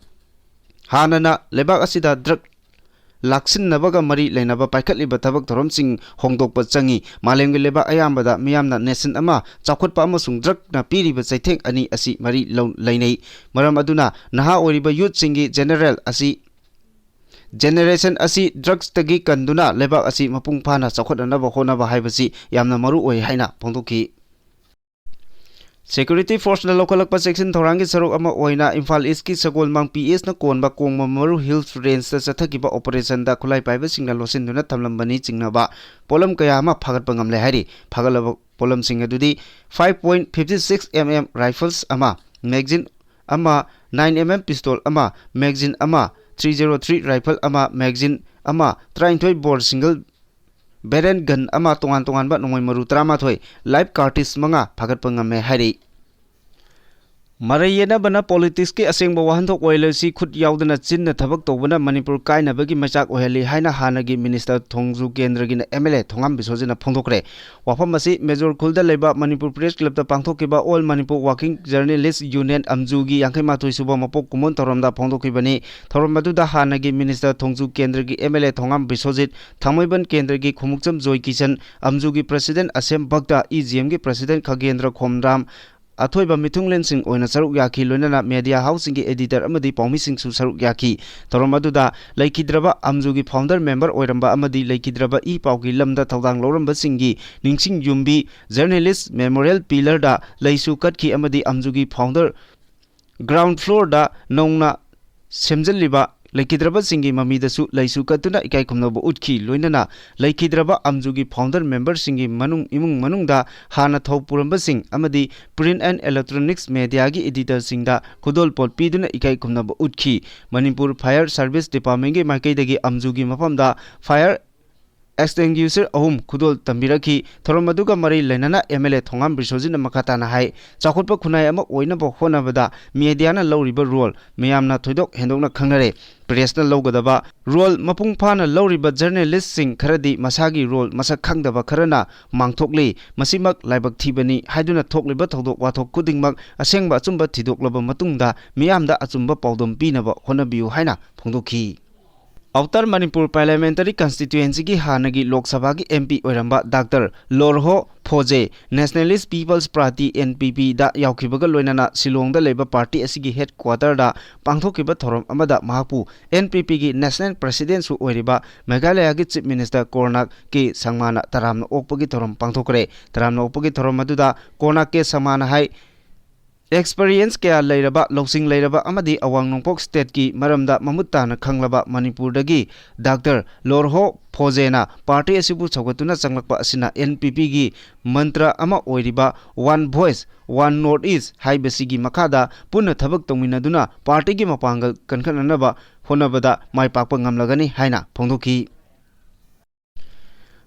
ꯍꯥꯟꯅꯅ ꯂꯩꯕꯥꯛ ꯑꯁꯤꯗ drug ꯂꯥꯛꯁꯤꯟꯅꯕꯒ ꯃꯔꯤ ꯂꯩꯅꯕ ꯄꯥꯏꯈꯠꯂꯤꯕ ꯊꯕꯛ ꯊꯧꯔꯝꯁꯤꯡ ꯍꯣꯡꯗꯣꯛꯄ ꯆꯪꯏ꯫ ꯃꯥꯂꯦꯝꯒꯤ ꯂꯩꯕꯥꯛ ꯑꯌꯥꯝꯕꯗ ꯃꯤꯌꯥꯝꯅ nation ꯑꯃ ꯆꯥꯎꯈꯠꯄ ꯑꯃꯁꯨꯡ drugꯅ ꯄꯤꯔꯤꯕ ꯆꯩꯊꯦꯡ ꯑꯅꯤ ꯑꯁꯤ ꯃꯔꯤ ꯂꯧ-, ꯂꯩꯅꯩ꯫ ꯃꯔꯝ ꯑꯗꯨꯅ ꯅꯍꯥ ꯑꯣꯏꯔꯤꯕ youthꯁꯤꯡꯒꯤ general ꯑꯁꯤ, generation ꯑꯁꯤ drugsꯇꯒꯤ ꯀꯟꯗꯨꯅ ꯂꯩꯕꯥꯛ ꯑꯁꯤ ꯃꯄꯨꯡ ꯐꯥꯅ ꯆꯥꯎꯈꯠꯅꯅꯕ ꯍꯣꯠꯅꯕ ꯍꯥꯏꯕꯁꯤ ꯌꯥꯝꯅ ꯃꯔꯨ ꯑꯣꯏ ꯍꯥꯏꯅ ꯐꯣꯡꯗꯣꯛꯈꯤ꯫ Security forceꯅ ꯂꯧꯈꯠꯂꯛꯄ ꯆꯦꯛꯁꯤꯟ ꯊꯧꯔꯥꯡꯒꯤ ꯁꯔꯨꯛ ꯑꯃ ꯑꯣꯏꯅ ꯏꯝꯐꯥꯜ Eastꯀꯤ ꯁꯒꯣꯜꯃꯥꯡ P Sꯅ ꯀꯣꯟꯕ ꯀꯣꯡꯕ ꯃꯔꯨ Hills Rangeꯇ ꯆꯠꯊꯈꯤꯕ operationꯗ ꯈꯨꯠꯂꯥꯏ ꯄꯥꯏꯕꯁꯤꯡꯅ ꯂꯣꯠꯁꯤꯟꯗꯨꯅ ꯊꯝꯂꯝꯕꯅꯤ ꯆꯤꯡꯅꯕ ꯄꯣꯠꯂꯝ ꯀꯌꯥ ꯑꯃ ꯐꯥꯒꯠꯄ ꯉꯝꯂꯦ ꯍꯥꯏꯔꯤ꯫ ꯐꯥꯒꯠꯂꯕ ꯄꯣꯠꯂꯝꯁꯤꯡ ꯑꯗꯨꯗꯤ five point fifty six mm rifles ꯑꯃ, magazine ꯑꯃ, nine mm pistol ꯑꯃ, magazine ꯑꯃ, three zero three rifle ꯑꯃ, magazine ꯑꯃ, ꯇꯔꯥꯅꯤꯊꯣꯏ bore single barrel gun ꯑꯃ, ꯇꯣꯉꯥꯟ ꯇꯣꯉꯥꯟꯕ ꯅꯣꯡꯃꯩ ꯃꯔꯨ ꯇꯔꯥꯃꯥꯊꯣꯏ, live cartridge ꯃꯉꯥ ꯐꯥꯒꯠꯄ ꯉꯝꯃꯦ ꯍꯥꯏꯔꯤ꯫ ꯃꯔꯩ ꯌꯦꯠꯅꯕꯅ politicsꯀꯤ ꯑꯁꯦꯡꯕ ꯋꯥꯍꯟꯊꯣꯛ ꯑꯣꯏꯍꯜꯂꯁꯤ, ꯈꯨꯠ ꯌꯥꯎꯗꯅ ꯆꯤꯟꯅ ꯊꯕꯛ ꯇꯧꯕꯅ ꯃꯅꯤꯄꯨꯔ ꯀꯥꯏꯅꯕꯒꯤ ꯃꯩꯆꯥꯛ ꯑꯣꯏꯍꯜꯂꯤ ꯍꯥꯏꯅ ꯍꯥꯟꯅꯒꯤ minister ꯊꯣꯡꯖꯨ ꯀꯦꯟꯗ꯭ꯔꯒꯤꯅ MLA ꯊꯣꯉꯥꯝ ꯕꯤꯁ꯭ꯋꯖꯤꯠꯅ ꯐꯣꯡꯗꯣꯛꯈ꯭ꯔꯦ꯫ ꯋꯥꯐꯝ ꯑꯁꯤ ꯃꯦꯖꯣꯔ ꯈꯨꯜꯗ ꯂꯩꯕ ꯃꯅꯤꯄꯨꯔ Press Clubꯇ ꯄꯥꯡꯊꯣꯛꯈꯤꯕ All Manipur Working Journalist Union ꯑꯝꯖꯨꯒꯤ ꯌꯥꯡꯈꯩ ꯃꯥꯊꯣꯏ ꯁꯨꯕ ꯃꯄꯣꯛ ꯀꯨꯝꯑꯣꯟ ꯊꯧꯔꯝꯗ ꯐꯣꯡꯗꯣꯛꯈꯤꯕꯅꯤ꯫ ꯊꯧꯔꯝ ꯑꯗꯨꯗ ꯍꯥꯟꯅꯒꯤ minister ꯊꯣꯡꯖꯨ ꯀꯦꯟꯗ꯭ꯔꯒꯤ MLA ꯊꯣꯉꯥꯝ ꯕꯤꯁ꯭ꯋꯖꯤꯠ, ꯊꯥꯡꯃꯩꯕꯟ ꯀꯦꯟꯗ꯭ꯔꯒꯤ ꯈꯣꯡꯎꯞꯆꯝ ꯖꯣꯏ ꯀꯤꯁꯟ, ꯑꯝꯖꯨꯒꯤ president ꯑꯁꯦꯝ ꯚꯛꯇ, EGMꯒꯤ president ꯈꯒꯦꯟꯗ꯭ꯔ ꯈꯣꯝꯔꯥꯝ, ꯑꯊꯣꯏꯕ ꯃꯤꯊꯨꯡꯂꯦꯟꯁꯤꯡ ꯑꯣꯏꯅ ꯁꯔꯨꯛ ꯌꯥꯈꯤ꯫ ꯂꯣꯏꯅꯅ media houseꯁꯤꯡꯒꯤ editor ꯑꯃꯗꯤ ꯄꯥꯎꯃꯤꯁꯤꯡꯁꯨ ꯁꯔꯨꯛ ꯌꯥꯈꯤ꯫ ꯊꯧꯔꯝ ꯑꯗꯨꯗ ꯂꯩꯈꯤꯗ꯭ꯔꯕ ꯑꯝꯖꯨꯒꯤ founder member ꯑꯣꯏꯔꯝꯕ ꯑꯃꯗꯤ ꯂꯩꯈꯤꯗ꯭ꯔꯕ ꯏ ꯄꯥꯎꯒꯤ ꯂꯝꯗ ꯊꯧꯗꯥꯡ ꯂꯧꯔꯝꯕꯁꯤꯡꯒꯤ ꯅꯤꯡꯁꯤꯡ ꯌꯨꯝꯕꯤ, journalist memorial pillarꯗ ꯂꯩꯁꯨ ꯀꯠꯈꯤ ꯑꯃꯗꯤ ꯑꯝꯖꯨꯒꯤ founder ground floorꯗ ꯅꯧꯅ ꯁꯦꯝꯖꯤꯜꯂꯤꯕ ꯂꯩꯈꯤꯗ꯭ꯔꯕꯁꯤꯡꯒꯤ ꯃꯃꯤꯗꯁꯨ ꯂꯩꯁꯨ ꯀꯠꯇꯨꯅ ꯏꯀꯥꯏ ꯈꯨꯝꯅꯕ ꯎꯠꯈꯤ꯫ ꯂꯣꯏꯅꯅ ꯂꯩꯈꯤꯗ꯭ꯔꯕ ꯑꯝꯖꯨꯒꯤ founder memberꯁꯤꯡꯒꯤ ꯃꯅꯨꯡ, ꯏꯃꯨꯡ ꯃꯅꯨꯡꯗ ꯍꯥꯟꯅ ꯊꯧ ꯄꯨꯔꯝꯕꯁꯤꯡ ꯑꯃꯗꯤ Print and Electronics Mediaꯒꯤ editorꯁꯤꯡꯗ ꯈꯨꯗꯣꯜꯄꯣꯠ ꯄꯤꯗꯨꯅ ꯏꯀꯥꯏ ꯈꯨꯝꯅꯕ ꯎꯠꯈꯤ꯫ ꯃꯅꯤꯄꯨꯔ Fire Service Departmentꯀꯤ ꯃꯥꯏꯀꯩꯗꯒꯤ ꯑꯝꯖꯨꯒꯤ ꯃꯐꯝꯗ fire extinguisher ꯑꯍꯨꯝ ꯈꯨꯗꯣꯜ ꯇꯝꯕꯤꯔꯛꯈꯤ꯫ ꯊꯧꯔꯝ ꯑꯗꯨꯒ ꯃꯔꯤ ꯂꯩꯅꯅ MLA ꯊꯣꯉꯥꯝ ꯕꯤꯁꯣꯖꯤꯠꯅ ꯃꯈꯥ ꯇꯥꯅ ꯍꯥꯏ, ꯆꯥꯎꯈꯠꯄ ꯈꯨꯟꯅꯥꯏ ꯑꯃ ꯑꯣꯏꯅꯕ ꯍꯣꯠꯅꯕꯗ mediaꯅ ꯂꯧꯔꯤꯕ role ꯃꯤꯌꯥꯝꯅ ꯊꯣꯏꯗꯣꯛ ꯍꯦꯟꯗꯣꯛꯅ ꯈꯪꯅꯔꯦ꯫ Pressꯅ ꯂꯧꯒꯗꯕ role ꯃꯄꯨꯡ ꯐꯥꯅ ꯂꯧꯔꯤꯕ journalistꯁꯤꯡ ꯈꯔꯗꯤ ꯃꯁꯥꯒꯤ role ꯃꯁꯛ ꯈꯪꯗꯕ ꯈꯔꯅ ꯃꯥꯡꯊꯣꯛꯂꯤ꯫ ꯃꯁꯤꯃꯛ ꯂꯥꯏꯕꯛ ꯊꯤꯕꯅꯤ ꯍꯥꯏꯗꯨꯅ ꯊꯣꯛꯂꯤꯕ ꯊꯧꯗꯣꯛ ꯋꯥꯊꯣꯛ ꯈꯨꯗꯤꯡꯃꯛ ꯑꯁꯦꯡꯕ ꯑꯆꯨꯝꯕ ꯊꯤꯗꯣꯛꯂꯕ ꯃꯇꯨꯡꯗ ꯃꯤꯌꯥꯝꯗ ꯑꯆꯨꯝꯕ ꯄꯥꯎꯗꯝ ꯄꯤꯅꯕ ꯍꯣꯠꯅꯕꯤꯌꯨ ꯍꯥꯏꯅ ꯐꯣꯡꯗꯣꯛꯈꯤ꯫ Outer Manipur Parliamentary Constituencyꯒꯤ ꯍꯥꯟꯅꯒꯤ ꯂꯣꯛ ꯁꯚꯥꯒꯤ MP ꯑꯣꯏꯔꯝꯕ Doctor Lorho Phoze Nationalist People's Party, NPPꯗ ꯌꯥꯎꯈꯤꯕꯒ ꯂꯣꯏꯅꯅ ꯁꯤꯂꯣꯡꯗ ꯂꯩꯕ party ꯑꯁꯤꯒꯤ headquarterꯗ ꯄꯥꯡꯊꯣꯛꯈꯤꯕ ꯊꯧꯔꯝ ꯑꯃꯗ ꯃꯍꯥꯛꯄꯨ NPPꯒꯤ National Presidentꯁꯨ ꯑꯣꯏꯔꯤꯕ ꯃꯦꯘꯥꯂꯌꯥꯒꯤ Chief Minister Conrad K ꯁꯪꯃꯥꯅ ꯇꯔꯥꯝꯅ ꯑꯣꯛꯄꯒꯤ ꯊꯧꯔꯝ ꯄꯥꯡꯊꯣꯛꯈ꯭ꯔꯦ꯫ ꯇꯔꯥꯝꯅ ꯑꯣꯛꯄꯒꯤ ꯊꯧꯔꯝ ꯑꯗꯨꯗ Conrad K ꯁꯪꯃꯥꯅ ꯍꯥꯏ, experience ꯀꯌꯥ ꯂꯩꯔꯕ, ꯂꯧꯁꯤꯡ ꯂꯩꯔꯕ ꯑꯃꯗꯤ ꯑꯋꯥꯡ ꯅꯣꯡꯄꯣꯛ stateꯀꯤ ꯃꯔꯝꯗ ꯃꯃꯨꯠ ꯇꯥꯅ ꯈꯪꯂꯕ ꯃꯅꯤꯄꯨꯔꯗꯒꯤ Doctor Lorho Phozeꯅ party ꯑꯁꯤꯕꯨ ꯁꯧꯒꯠꯇꯨꯅ ꯆꯪꯂꯛꯄ ꯑꯁꯤꯅ NPPꯒꯤ mantra ꯑꯃ ꯑꯣꯏꯔꯤꯕ One Voice, One North East ꯍꯥꯏꯕꯁꯤꯒꯤ ꯃꯈꯥꯗ ꯄꯨꯟꯅ ꯊꯕꯛ ꯇꯧꯃꯤꯟꯅꯗꯨꯅ partyꯒꯤ ꯃꯄꯥꯡꯒꯜ ꯀꯟꯈꯠꯅꯅꯕ ꯍꯣꯠꯅꯕꯗ ꯃꯥꯏ ꯄꯥꯛꯄ ꯉꯝꯂꯒꯅꯤ ꯍꯥꯏꯅ ꯐꯣꯡꯗꯣꯛꯈꯤ꯫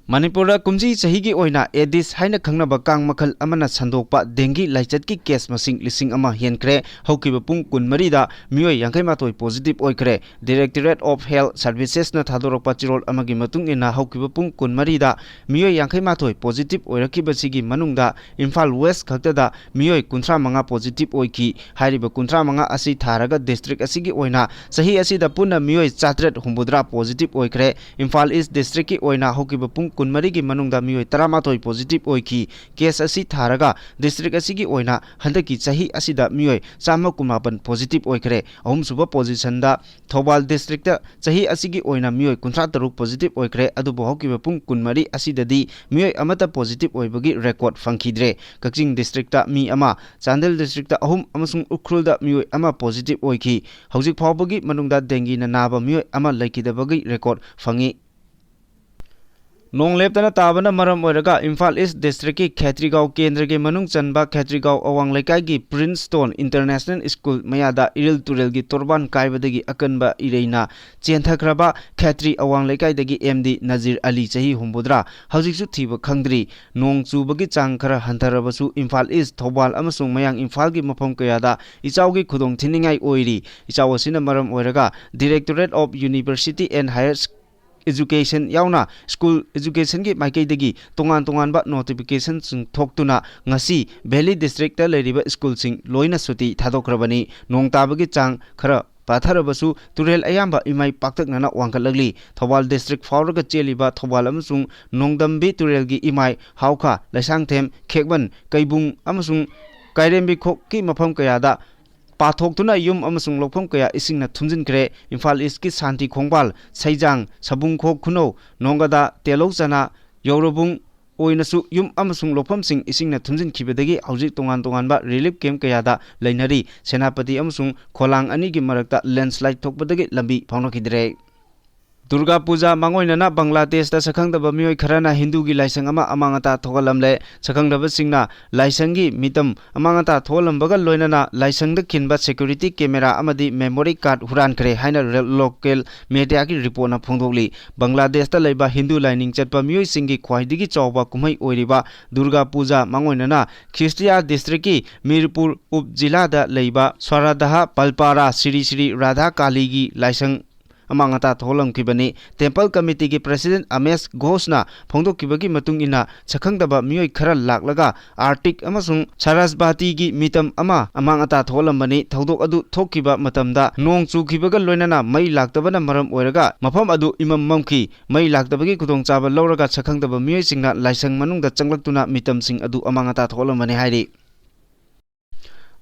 ꯃꯅꯤꯄꯨꯔꯗ ꯀꯨꯝꯖꯤ ꯆꯍꯤꯒꯤ ꯑꯣꯏꯅ Aedes ꯍꯥꯏꯅ ꯈꯪꯅꯕ ꯀꯥꯡ ꯃꯈꯜ ꯑꯃꯅ ꯁꯟꯗꯣꯛꯄ dengue ꯂꯥꯏꯆꯠꯀꯤ case ꯃꯁꯤꯡ ꯂꯤꯁꯤꯡ ꯑꯃ ꯍꯦꯟꯈ꯭ꯔꯦ꯫ ꯍꯧꯈꯤꯕ ꯄꯨꯡ ꯀꯨꯟꯃꯔꯤꯗ ꯃꯤꯑꯣꯏ ꯌꯥꯡꯈꯩ ꯃꯥꯊꯣꯏ positive ꯑꯣꯏꯈ꯭ꯔꯦ꯫ Directorate of Health Servicesꯅ ꯊꯥꯗꯣꯔꯛꯄ ꯆꯤꯔꯣꯜ ꯑꯃꯒꯤ ꯃꯇꯨꯡ ꯏꯟꯅ, ꯍꯧꯈꯤꯕ ꯄꯨꯡ ꯀꯨꯟꯃꯔꯤꯗ ꯃꯤꯑꯣꯏ ꯌꯥꯡꯈꯩ ꯃꯥꯊꯣꯏ positive ꯑꯣꯏꯔꯛꯈꯤꯕꯁꯤꯒꯤ ꯃꯅꯨꯡꯗ ꯏꯝꯐꯥꯜ West ꯈꯛꯇꯗ ꯃꯤꯑꯣꯏ ꯀꯨꯟꯊ꯭ꯔꯥ ꯃꯉꯥ positive ꯑꯣꯏꯈꯤ꯫ ꯍꯥꯏꯔꯤꯕ ꯀꯨꯟꯊ꯭ꯔꯥ ꯃꯉꯥ ꯑꯁꯤ ꯊꯥꯔꯒ district ꯑꯁꯤꯒꯤ ꯑꯣꯏꯅ ꯆꯍꯤ ꯑꯁꯤꯗ ꯄꯨꯟꯅ ꯃꯤꯑꯣꯏ ꯆꯥꯇ꯭ꯔꯦꯠ ꯍꯨꯝꯐꯨꯇꯔꯥ positive ꯑꯣꯏꯈ꯭ꯔꯦ꯫ ꯏꯝꯐꯥꯜ East districtꯀꯤ ꯑꯣꯏꯅ ꯍꯧꯈꯤꯕ ꯄꯨꯡ ꯀꯨꯟꯃꯔꯤꯒꯤ ꯃꯅꯨꯡꯗ ꯃꯤꯑꯣꯏ ꯇꯔꯥꯃꯥꯊꯣꯏ positive ꯑꯣꯏꯈꯤ꯫ Case ꯑꯁꯤ ꯊꯥꯔꯒ district ꯑꯁꯤꯒꯤ ꯑꯣꯏꯅ ꯍꯟꯗꯛꯀꯤ ꯆꯍꯤ ꯑꯁꯤꯗ ꯃꯤꯑꯣꯏ ꯆꯥꯝꯃ ꯀꯨꯟꯃꯥꯄꯟ positive ꯑꯣꯏꯈ꯭ꯔꯦ꯫ ꯑꯍꯨꯝꯁꯨꯕ positionꯗ ꯊꯧꯕꯥꯜ districtꯇ ꯆꯍꯤ ꯑꯁꯤꯒꯤ ꯑꯣꯏꯅ ꯃꯤꯑꯣꯏ ꯀꯨꯟꯊ꯭ꯔꯥ ꯇꯔꯨꯛ positive ꯑꯣꯏꯈ꯭ꯔꯦ, ꯑꯗꯨꯕꯨ ꯍꯧꯈꯤꯕ ꯄꯨꯡ ꯀꯨꯟꯃꯔꯤ ꯑꯁꯤꯗꯗꯤ ꯃꯤꯑꯣꯏ ꯑꯃꯠꯇ positive ꯑꯣꯏꯕꯒꯤ record ꯐꯪꯈꯤꯗ꯭ꯔꯦ꯫ ꯀꯛꯆꯤꯡ districtꯇ ꯃꯤ ꯑꯃ, ꯆꯥꯟꯗꯦꯜ districtꯇ ꯑꯍꯨꯝ ꯑꯃꯁꯨꯡ ꯎꯈ꯭ꯔꯨꯜꯗ ꯃꯤꯑꯣꯏ ꯑꯃ positive ꯑꯣꯏꯈꯤ꯫ ꯍꯧꯖꯤꯛ ꯐꯥꯎꯕꯒꯤ ꯃꯅꯨꯡꯗ dengueꯅ ꯅꯥꯕ ꯃꯤꯑꯣꯏ ꯑꯃ ꯂꯩꯈꯤꯗꯕꯒꯤ record ꯐꯪꯉꯤ꯫ ꯅꯣꯡ ꯂꯦꯞꯇꯅ ꯇꯥꯕꯅ ꯃꯔꯝ ꯑꯣꯏꯔꯒ ꯏꯝꯐꯥꯜ East districtꯀꯤ ꯈꯦꯇ꯭ꯔꯤꯒꯥꯎ ꯀꯦꯟꯗ꯭ꯔꯒꯤ ꯃꯅꯨꯡ ꯆꯟꯕ ꯈꯦꯇ꯭ꯔꯤꯒꯥꯎ ꯑꯋꯥꯡ ꯂꯩꯀꯥꯏꯒꯤ Princetown International School ꯃꯌꯥꯗ ꯏꯔꯤꯜ ꯇꯨꯔꯦꯜꯒꯤ ꯇꯣꯔꯕꯥꯟ ꯀꯥꯏꯕꯗꯒꯤ ꯑꯀꯟꯕ ꯏꯔꯩꯅ ꯆꯦꯟꯊꯈ꯭ꯔꯕ ꯈꯦꯇ꯭ꯔꯤ ꯑꯋꯥꯡ ꯂꯩꯀꯥꯏꯗꯒꯤ M D ꯅꯖꯤꯔ ꯑꯂꯤ, ꯆꯍꯤ ꯍꯨꯝꯐꯨꯇꯔꯥ, ꯍꯧꯖꯤꯛꯁꯨ ꯊꯤꯕ ꯈꯪꯗ꯭ꯔꯤ꯫ ꯅꯣꯡ ꯆꯨꯕꯒꯤ ꯆꯥꯡ ꯈꯔ ꯍꯟꯊꯔꯕꯁꯨ ꯏꯝꯐꯥꯜ East, ꯊꯧꯕꯥꯜ ꯑꯃꯁꯨꯡ ꯃꯌꯥꯡ ꯏꯝꯐꯥꯜꯒꯤ ꯃꯐꯝ ꯀꯌꯥꯗ ꯏꯆꯥꯎꯒꯤ ꯈꯨꯗꯣꯡ ꯊꯤꯅꯤꯡꯉꯥꯏ ꯑꯣꯏꯔꯤ꯫ ꯏꯆꯥꯎ ꯑꯁꯤꯅ ꯃꯔꯝ ꯑꯣꯏꯔꯒ Directorate of University and Higher Education ꯌꯥꯎꯅ school educationꯒꯤ ꯃꯥꯏꯀꯩꯗꯒꯤ ꯇꯣꯉꯥꯟ ꯇꯣꯉꯥꯟꯕ notificationꯁꯤꯡ ꯊꯣꯛꯇꯨꯅ ꯉꯁꯤ Valley districtꯇ ꯂꯩꯔꯤꯕ schoolꯁꯤꯡ ꯂꯣꯏꯅ ꯁꯨꯇꯤ ꯊꯥꯗꯣꯛꯈ꯭ꯔꯕꯅꯤ꯫ ꯅꯣꯡ ꯇꯥꯕꯒꯤ ꯆꯥꯡ ꯈꯔ ꯄꯥꯊꯔꯕꯁꯨ ꯇꯨꯔꯦꯜ ꯑꯌꯥꯝꯕ ꯏꯃꯥꯏ ꯄꯥꯛꯇꯛꯅꯅ ꯋꯥꯡꯈꯠꯂꯛꯂꯤ꯫ ꯊꯧꯕꯥꯜ district ꯐꯥꯎꯔꯒ ꯆꯦꯜꯂꯤꯕ ꯊꯧꯕꯥꯜ ꯑꯃꯁꯨꯡ ꯅꯣꯡꯗꯝꯕꯤ ꯇꯨꯔꯦꯜꯒꯤ ꯏꯃꯥꯏ ꯍꯥꯎꯈꯥ, ꯂꯩꯁꯥꯡꯊꯦꯝ, ꯈꯦꯛꯕꯟ, ꯀꯩꯕꯨꯡ ꯑꯃꯁꯨꯡ ꯀꯥꯏꯔꯦꯝꯕꯤꯈꯣꯛꯀꯤ ꯃꯐꯝ ꯀꯌꯥꯗ ꯄꯥꯊꯣꯛꯇꯨꯅ ꯌꯨꯝ ꯑꯃꯁꯨꯡ ꯂꯧꯐꯝ ꯀꯌꯥ ꯏꯁꯤꯡꯅ ꯊꯨꯝꯖꯤꯟꯈ꯭ꯔꯦ꯫ ꯏꯝꯐꯥꯜ Eastꯀꯤ ꯁꯥꯟꯇꯤ ꯈꯣꯡꯕꯥꯜ, ꯁꯩꯖꯥꯡ, ꯁꯕꯨꯡꯈꯣꯛ ꯈꯨꯅꯧ, ꯅꯣꯡꯒꯗꯥ, ꯇꯦꯂꯧ ꯆꯅꯥ, ꯌꯧꯔꯕꯨꯡ ꯑꯣꯏꯅꯁꯨ ꯌꯨꯝ ꯑꯃꯁꯨꯡ ꯂꯧꯐꯝꯁꯤꯡ ꯏꯁꯤꯡꯅ ꯊꯨꯝꯖꯤꯟꯈꯤꯕꯗꯒꯤ ꯍꯧꯖꯤꯛ ꯇꯣꯉꯥꯟ ꯇꯣꯉꯥꯟꯕ relief camp ꯀꯌꯥꯗ ꯂꯩꯅꯔꯤ꯫ ꯁꯦꯅꯥꯄꯇꯤ ꯑꯃꯁꯨꯡ ꯈꯣꯂꯥꯡ ꯑꯅꯤꯒꯤ ꯃꯔꯛꯇ landslide ꯊꯣꯛꯄꯗꯒꯤ ꯂꯝꯕꯤ ꯐꯥꯎꯅꯈꯤꯗ꯭ꯔꯦ꯫ ꯗꯨꯔꯒꯥ ꯄꯨꯖꯥ ꯃꯥꯡꯑꯣꯏꯅꯅ ꯕꯪꯒ꯭ꯂꯥꯗꯦꯁꯇ ꯁꯛꯈꯪꯗꯕ ꯃꯤꯑꯣꯏ ꯈꯔꯅ ꯍꯤꯟꯗꯨꯒꯤ ꯂꯥꯏꯁꯪ ꯑꯃ ꯑꯃꯥꯡ ꯑꯇꯥ ꯊꯣꯛꯍꯜꯂꯝꯂꯦ꯫ ꯁꯛꯈꯪꯗꯕꯁꯤꯡꯅ ꯂꯥꯏꯁꯪꯒꯤ ꯃꯤꯇꯝ ꯑꯃꯥꯡ ꯑꯇꯥ ꯊꯣꯛꯍꯜꯂꯝꯕꯒ ꯂꯣꯏꯅꯅ ꯂꯥꯏꯁꯪꯗ ꯈꯤꯟꯕ security camera ꯑꯃꯗꯤ memory card ꯍꯨꯔꯥꯟꯈ꯭ꯔꯦ ꯍꯥꯏꯅ ꯔꯦ-, local mediaꯒꯤ reportꯅ ꯐꯣꯡꯗꯣꯛꯂꯤ꯫ ꯕꯪꯒ꯭ꯂꯥꯗꯦꯁꯇ ꯂꯩꯕ ꯍꯤꯟꯗꯨ ꯂꯥꯏꯅꯤꯡ ꯆꯠꯄ ꯃꯤꯑꯣꯏꯁꯤꯡꯒꯤ ꯈ꯭ꯋꯥꯏꯗꯒꯤ ꯆꯥꯎꯕ ꯀꯨꯝꯍꯩ ꯑꯣꯏꯔꯤꯕ ꯗꯨꯔꯒꯥ ꯄꯨꯖꯥ ꯃꯥꯡꯑꯣꯏꯅꯅ ꯈ꯭ꯔꯤꯁꯇꯤꯌꯥ districtꯀꯤ ꯃꯤꯔꯄꯨꯔ ꯎꯞ ꯖꯤꯂꯥꯗ ꯂꯩꯕ ꯁ꯭ꯋꯔꯙꯥ ꯄꯜꯄꯥꯔꯥ ꯁ꯭ꯔꯤ ꯁ꯭ꯔꯤ ꯔꯥꯙꯥ ꯀꯥꯂꯤꯒꯤ ꯂꯥꯏꯁꯪ ꯑꯃꯥꯡ ꯑꯇꯥ ꯊꯣꯛꯍꯜꯂꯝꯈꯤꯕꯅꯤ꯫ ꯇꯦꯝꯄꯜ ꯀꯃꯤꯇꯤꯒꯤ ꯄ꯭ꯔꯦꯁꯤꯗꯦꯟꯠ ꯑꯃꯦꯁ ꯘꯣꯁꯅ ꯐꯣꯡꯗꯣꯛꯈꯤꯕꯒꯤ ꯃꯇꯨꯡ ꯏꯟꯅ, ꯁꯛꯈꯪꯗꯕ ꯃꯤꯑꯣꯏ ꯈꯔ ꯂꯥꯛꯂꯒ ꯑꯥꯔꯇꯤꯛ ꯑꯃꯁꯨꯡ ꯁꯥꯔꯥꯁꯕꯥꯇꯤꯒꯤ ꯃꯤꯇꯝ ꯑꯃ ꯑꯃꯥꯡ ꯑꯇꯥ ꯊꯣꯛꯍꯜꯂꯝꯕꯅꯤ꯫ ꯊꯧꯗꯣꯛ ꯑꯗꯨ ꯊꯣꯛꯈꯤꯕ ꯃꯇꯝꯗ ꯅꯣꯡ ꯆꯨꯈꯤꯕꯒ ꯂꯣꯏꯅꯅ ꯃꯩ ꯂꯥꯛꯇꯕꯅ ꯃꯔꯝ ꯑꯣꯏꯔꯒ ꯃꯐꯝ ꯑꯗꯨ ꯏꯃꯝ ꯃꯝꯈꯤ꯫ ꯃꯩ ꯂꯥꯛꯇꯕꯒꯤ ꯈꯨꯗꯣꯡꯆꯥꯕ ꯂꯧꯔꯒ ꯁꯛꯈꯪꯗꯕ ꯃꯤꯑꯣꯏꯁꯤꯡꯅ ꯂꯥꯏꯁꯪ ꯃꯅꯨꯡꯗ ꯆꯪꯂꯛꯇꯨꯅ ꯃꯤꯇꯝꯁꯤꯡ ꯑꯗꯨ ꯑꯃꯥꯡ ꯑꯇꯥ ꯊꯣꯛꯍꯜꯂꯝꯕꯅꯤ ꯍꯥꯏꯔꯤ꯫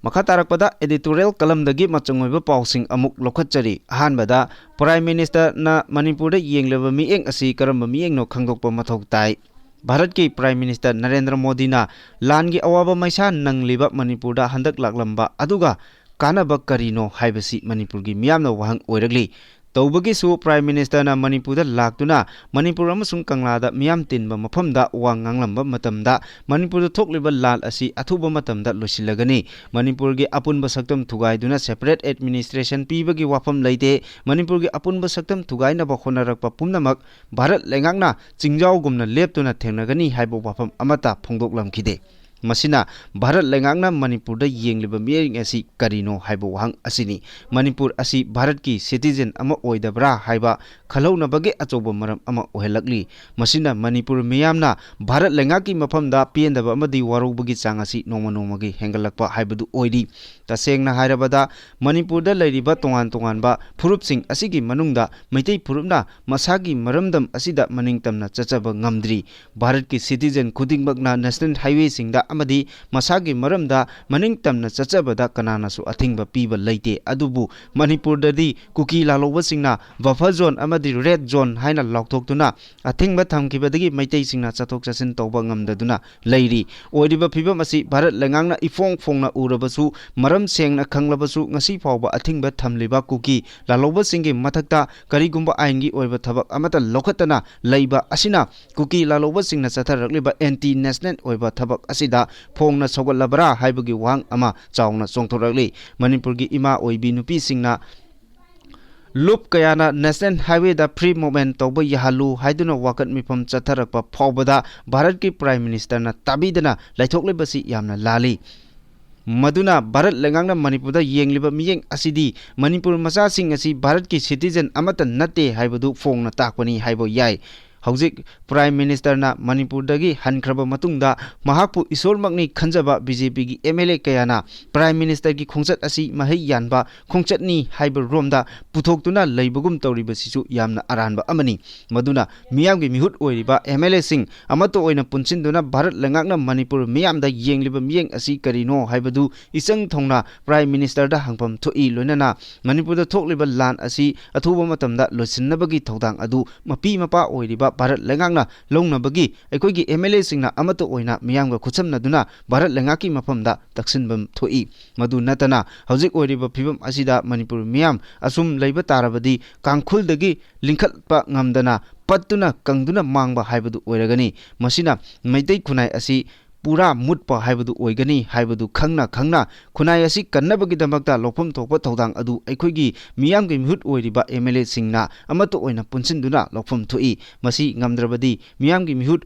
ꯃꯈꯥ ꯇꯥꯔꯛꯄꯗ editorial columnꯗꯒꯤ ꯃꯆꯪ ꯑꯣꯏꯕ ꯄꯥꯎꯁꯤꯡ ꯑꯃꯨꯛ ꯂꯧꯈꯠꯆꯔꯤ꯫ ꯑꯍꯥꯟꯕꯗ, Prime Ministerꯅ ꯃꯅꯤꯄꯨꯔꯗ ꯌꯦꯡꯂꯤꯕ ꯃꯤꯠꯌꯦꯡ ꯑꯁꯤ ꯀꯔꯝꯕ ꯃꯤꯠꯌꯦꯡꯅꯣ ꯈꯪꯗꯣꯛꯄ ꯃꯊꯧ ꯇꯥꯏ꯫ ꯚꯥꯔꯠꯀꯤ Prime Minister ꯅꯔꯦꯟꯗ꯭ꯔ ꯃꯣꯗꯤꯅ ꯂꯥꯟꯒꯤ ꯑꯋꯥꯕ ꯃꯩꯁꯥ ꯅꯪꯂꯤꯕ ꯃꯅꯤꯄꯨꯔꯗ ꯍꯟꯗꯛ ꯂꯥꯛꯂꯝꯕ ꯑꯗꯨꯒ ꯀꯥꯟꯅꯕ ꯀꯔꯤꯅꯣ ꯍꯥꯏꯕꯁꯤ ꯃꯅꯤꯄꯨꯔꯒꯤ ꯃꯤꯌꯥꯝꯅ ꯋꯥꯍꯪ ꯑꯣꯏꯔꯛꯂꯤ꯫ ꯇꯧꯕꯒꯤꯁꯨ Prime Ministerꯅ ꯃꯅꯤꯄꯨꯔꯗ ꯂꯥꯛꯇꯨꯅ ꯃꯅꯤꯄꯨꯔ ꯑꯃꯁꯨꯡ ꯀꯪꯂꯥꯗ ꯃꯤꯌꯥꯝ ꯇꯤꯟꯕ ꯃꯐꯝꯗ ꯋꯥ ꯉꯥꯡꯂꯝꯕ ꯃꯇꯝꯗ, ꯃꯅꯤꯄꯨꯔꯗ ꯊꯣꯛꯂꯤꯕ ꯂꯥꯟ ꯑꯁꯤ ꯑꯊꯨꯕ ꯃꯇꯝꯗ ꯂꯣꯏꯁꯤꯜꯂꯒꯅꯤ꯫ ꯃꯅꯤꯄꯨꯔꯒꯤ ꯑꯄꯨꯟꯕ ꯁꯛꯇꯝ ꯊꯨꯒꯥꯏꯗꯨꯅ separate administration ꯄꯤꯕꯒꯤ ꯋꯥꯐꯝ ꯂꯩꯇꯦ꯫ ꯃꯅꯤꯄꯨꯔꯒꯤ ꯑꯄꯨꯟꯕ ꯁꯛꯇꯝ ꯊꯨꯒꯥꯏꯅꯕ ꯍꯣꯠꯅꯔꯛꯄ ꯄꯨꯝꯅꯃꯛ ꯚꯥꯔꯠ ꯂꯩꯉꯥꯛꯅ ꯆꯤꯡꯖꯥꯎꯒꯨꯝꯅ ꯂꯦꯞꯇꯨꯅ ꯊꯦꯡꯅꯒꯅꯤ ꯍꯥꯏꯕ ꯋꯥꯐꯝ ꯑꯃꯠꯇ ꯐꯣꯡꯗꯣꯛꯂꯝꯈꯤꯗꯦ꯫ ꯃꯁꯤꯅ ꯚꯥꯔꯠ ꯂꯩꯉꯥꯛꯅ ꯃꯅꯤꯄꯨꯔꯗ ꯌꯦꯡꯂꯤꯕ ꯃꯤꯠꯌꯦꯡ ꯑꯁꯤ ꯀꯔꯤꯅꯣ ꯍꯥꯏꯕ ꯋꯥꯍꯪ ꯑꯁꯤꯅꯤ꯫ ꯃꯅꯤꯄꯨꯔ ꯑꯁꯤ ꯚꯥꯔꯠꯀꯤ citizen ꯑꯃ ꯑꯣꯏꯗꯕ꯭ꯔꯥ ꯍꯥꯏꯕ ꯈꯜꯍꯧꯅꯕꯒꯤ ꯑꯆꯧꯕ ꯃꯔꯝ ꯑꯃ ꯑꯣꯏꯍꯜꯂꯛꯂꯤ꯫ ꯃꯁꯤꯅ ꯃꯅꯤꯄꯨꯔ ꯃꯤꯌꯥꯝꯅ ꯚꯥꯔꯠ ꯂꯩꯉꯥꯛꯀꯤ ꯃꯐꯝꯗ ꯄꯦꯟꯗꯕ ꯑꯃꯗꯤ ꯋꯥꯔꯧꯕꯒꯤ ꯆꯥꯡ ꯑꯁꯤ ꯅꯣꯡꯃ ꯅꯣꯡꯃꯒꯤ ꯍꯦꯟꯒꯠꯂꯛꯄ ꯍꯥꯏꯕꯗꯨ ꯑꯣꯏꯔꯤ꯫ ꯇꯁꯦꯡꯅ ꯍꯥꯏꯔꯕꯗ, ꯃꯅꯤꯄꯨꯔꯗ ꯂꯩꯔꯤꯕ ꯇꯣꯉꯥꯟ ꯇꯣꯉꯥꯟꯕ ꯐꯨꯔꯨꯞꯁꯤꯡ ꯑꯁꯤꯒꯤ ꯃꯅꯨꯡꯗ ꯃꯩꯇꯩ ꯐꯨꯔꯨꯞꯅ ꯃꯁꯥꯒꯤ ꯃꯔꯝꯗꯝ ꯑꯁꯤꯗ ꯃꯅꯤꯡ ꯇꯝꯅ ꯆꯠꯆꯕ ꯉꯝꯗ꯭ꯔꯤ꯫ ꯚꯥꯔꯠꯀꯤ citizen ꯈꯨꯗꯤꯡꯃꯛꯅ national highwayꯁꯤꯡꯗ ꯑꯃꯗꯤ ꯃꯁꯥꯒꯤ ꯃꯔꯝꯗ ꯃꯅꯤꯡ ꯇꯝꯅ ꯆꯠꯆꯕꯗ ꯀꯅꯥꯅꯁꯨ ꯑꯊꯤꯡꯕ ꯄꯤꯕ ꯂꯩꯇꯦ꯫ ꯑꯗꯨꯕꯨ ꯃꯅꯤꯄꯨꯔꯗꯗꯤ ꯀꯨꯀꯤ ꯂꯥꯜꯍꯧꯕꯁꯤꯡꯅ buffer zone ꯑꯃꯗꯤ red zone ꯍꯥꯏꯅ ꯂꯥꯎꯊꯣꯛꯇꯨꯅ ꯑꯊꯤꯡꯕ ꯊꯝꯈꯤꯕꯗꯒꯤ ꯃꯩꯇꯩꯁꯤꯡꯅ ꯆꯠꯊꯣꯛ ꯆꯠꯁꯤꯟ ꯇꯧꯕ ꯉꯝꯗꯗꯨꯅ ꯂꯩꯔꯤ꯫ ꯑꯣꯏꯔꯤꯕ ꯐꯤꯕꯝ ꯑꯁꯤ ꯚꯥꯔꯠ ꯂꯩꯉꯥꯛꯅ ꯏꯐꯣꯡ ꯐꯣꯡꯅ ꯎꯔꯕꯁꯨ, ꯃꯔꯝ ꯁꯦꯡꯅ ꯈꯪꯂꯕꯁꯨ, ꯉꯁꯤ ꯐꯥꯎꯕ ꯑꯊꯤꯡꯕ ꯊꯝꯂꯤꯕ ꯀꯨꯀꯤ ꯂꯥꯜꯍꯧꯕꯁꯤꯡꯒꯤ ꯃꯊꯛꯇ ꯀꯔꯤꯒꯨꯝꯕ ꯑꯥꯏꯟꯒꯤ ꯑꯣꯏꯕ ꯊꯕꯛ ꯑꯃꯠꯇ ꯂꯧꯈꯠꯇꯅ ꯂꯩꯕ ꯑꯁꯤꯅ ꯀꯨꯀꯤ ꯂꯥꯜꯍꯧꯕꯁꯤꯡꯅ ꯆꯠꯊꯔꯛꯂꯤꯕ anti national ꯑꯣꯏꯕ ꯊꯕꯛ ꯑꯁꯤꯗ ꯐꯣꯡꯅ ꯁꯧꯒꯠꯂꯕ꯭ꯔꯥ ꯍꯥꯏꯕꯒꯤ ꯋꯥꯍꯪ ꯑꯃ ꯆꯥꯎꯅ ꯆꯣꯡꯊꯣꯔꯛꯂꯤ꯫ ꯃꯅꯤꯄꯨꯔꯒꯤ ꯏꯃꯥ ꯑꯣꯏꯕꯤ ꯅꯨꯄꯤꯁꯤꯡꯅ ꯂꯨꯞ ꯀꯌꯥꯅ national highwayꯗ free movement ꯇꯧꯕ ꯌꯥꯍꯜꯂꯨ ꯍꯥꯏꯗꯨꯅ ꯋꯥꯀꯠ ꯃꯤꯐꯝ ꯆꯠꯊꯔꯛꯄ ꯐꯥꯎꯕꯗ ꯚꯥꯔꯠꯀꯤ Prime Ministerꯅ ꯇꯥꯕꯤꯗꯅ ꯂꯩꯊꯣꯛꯂꯤꯕꯁꯤ ꯌꯥꯝꯅ ꯂꯥꯜꯂꯤ꯫ ꯃꯗꯨꯅ ꯚꯥꯔꯠ ꯂꯩꯉꯥꯛꯅ ꯃꯅꯤꯄꯨꯔꯗ ꯌꯦꯡꯂꯤꯕ ꯃꯤꯠꯌꯦꯡ ꯑꯁꯤꯗꯤ ꯃꯅꯤꯄꯨꯔ ꯃꯆꯥꯁꯤꯡ ꯑꯁꯤ ꯚꯥꯔꯠꯀꯤ citizen ꯑꯃꯠꯇ ꯅꯠꯇꯦ ꯍꯥꯏꯕꯗꯨ ꯐꯣꯡꯅ ꯇꯥꯛꯄꯅꯤ ꯍꯥꯏꯕ ꯌꯥꯏ꯫ ꯍꯧꯖꯤꯛ Prime Ministerꯅ ꯃꯅꯤꯄꯨꯔꯗꯒꯤ ꯍꯟꯈ꯭ꯔꯕ ꯃꯇꯨꯡꯗ ꯃꯍꯥꯛꯄꯨ ꯏꯁꯣꯔꯃꯛꯅꯤ ꯈꯟꯖꯕ BJPꯒꯤ MLA ꯀꯌꯥꯅ Prime Ministerꯒꯤ ꯈꯣꯡꯆꯠ ꯑꯁꯤ ꯃꯍꯩ ꯌꯥꯟꯕ ꯈꯣꯡꯆꯠꯅꯤ ꯍꯥꯏꯕ ꯔꯣꯝꯗ ꯄꯨꯊꯣꯛꯇꯨꯅ ꯂꯩꯕꯒꯨꯝ ꯇꯧꯔꯤꯕꯁꯤꯁꯨ ꯌꯥꯝꯅ ꯑꯔꯥꯟꯕ ꯑꯃꯅꯤ꯫ ꯃꯗꯨꯅ ꯃꯤꯌꯥꯝꯒꯤ ꯃꯤꯍꯨꯠ ꯑꯣꯏꯔꯤꯕ MLAꯁꯤꯡ ꯑꯃꯠꯇ ꯑꯣꯏꯅ ꯄꯨꯟꯁꯤꯟꯗꯨꯅ ꯚꯥꯔꯠ ꯂꯩꯉꯥꯛꯅ ꯃꯅꯤꯄꯨꯔ ꯃꯤꯌꯥꯝꯗ ꯌꯦꯡꯂꯤꯕ ꯃꯤꯠꯌꯦꯡ ꯑꯁꯤ ꯀꯔꯤꯅꯣ ꯍꯥꯏꯕꯗꯨ ꯏꯆꯪ ꯊꯧꯅ Prime Ministerꯗ ꯍꯪꯐꯝ ꯊꯣꯛꯏ꯫ ꯂꯣꯏꯅꯅ ꯃꯅꯤꯄꯨꯔꯗ ꯊꯣꯛꯂꯤꯕ ꯂꯥꯟ ꯑꯁꯤ ꯑꯊꯨꯕ ꯃꯇꯝꯗ ꯂꯣꯏꯁꯤꯟꯅꯕꯒꯤ ꯊꯧꯗꯥꯡ ꯑꯗꯨ ꯃꯄꯤ ꯃꯄꯥ ꯑꯣꯏꯔꯤꯕ ꯚꯥꯔꯠ ꯂꯩꯉꯥꯛꯅ ꯂꯧꯅꯕꯒꯤ ꯑꯩꯈꯣꯏꯒꯤ MLAꯁꯤꯡꯅ ꯑꯃꯠꯇ ꯑꯣꯏꯅ ꯃꯤꯌꯥꯝꯒ ꯈꯨꯠꯁꯝꯅꯗꯨꯅ ꯚꯥꯔꯠ ꯂꯩꯉꯥꯛꯀꯤ ꯃꯐꯝꯗ ꯇꯛꯁꯤꯟꯐꯝ ꯊꯣꯛꯏ꯫ ꯃꯗꯨ ꯅꯠꯇꯅ ꯍꯧꯖꯤꯛ ꯑꯣꯏꯔꯤꯕ ꯐꯤꯕꯝ ꯑꯁꯤꯗ ꯃꯅꯤꯄꯨꯔ ꯃꯤꯌꯥꯝ ꯑꯁꯨꯝ ꯂꯩꯕ ꯇꯥꯔꯕꯗꯤ ꯀꯥꯡꯈꯨꯜꯗꯒꯤ ꯂꯤꯡꯈꯠꯄ ꯉꯝꯗꯅ ꯄꯠꯇꯨꯅ ꯀꯪꯗꯨꯅ ꯃꯥꯡꯕ ꯍꯥꯏꯕꯗꯨ ꯑꯣꯏꯔꯒꯅꯤ꯫ ꯃꯁꯤꯅ ꯃꯩꯇꯩ ꯈꯨꯟꯅꯥꯏ ꯑꯁꯤ ꯄꯨꯔꯥ ꯃꯨꯠꯄ ꯍꯥꯏꯕꯗꯨ ꯑꯣꯏꯒꯅꯤ ꯍꯥꯏꯕꯗꯨ ꯈꯪꯅ ꯈꯪꯅ ꯈꯨꯟꯅꯥꯏ ꯑꯁꯤ ꯀꯟꯅꯕꯒꯤꯗꯃꯛꯇ ꯂꯧꯐꯝ ꯊꯣꯛꯄ ꯊꯧꯗꯥꯡ ꯑꯗꯨ ꯑꯩꯈꯣꯏꯒꯤ ꯃꯤꯌꯥꯝꯒꯤ ꯃꯤꯍꯨꯠ ꯑꯣꯏꯔꯤꯕ MLAꯁꯤꯡꯅ ꯑꯃꯠꯇ ꯑꯣꯏꯅ ꯄꯨꯟꯁꯤꯟꯗꯨꯅ ꯂꯧꯐꯝ ꯊꯣꯛꯏ꯫ ꯃꯁꯤ ꯉꯝꯗ꯭ꯔꯕꯗꯤ ꯃꯤꯌꯥꯝꯒꯤ ꯃꯤꯍꯨꯠ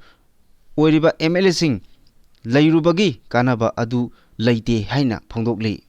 ꯑꯣꯏꯔꯤꯕ MLAꯁꯤꯡ ꯂꯩꯔꯨꯕꯒꯤ ꯀꯥꯟꯅꯕ ꯑꯗꯨ ꯂꯩꯇꯦ ꯍꯥꯏꯅ ꯐꯣꯡꯗꯣꯛꯂꯤ꯫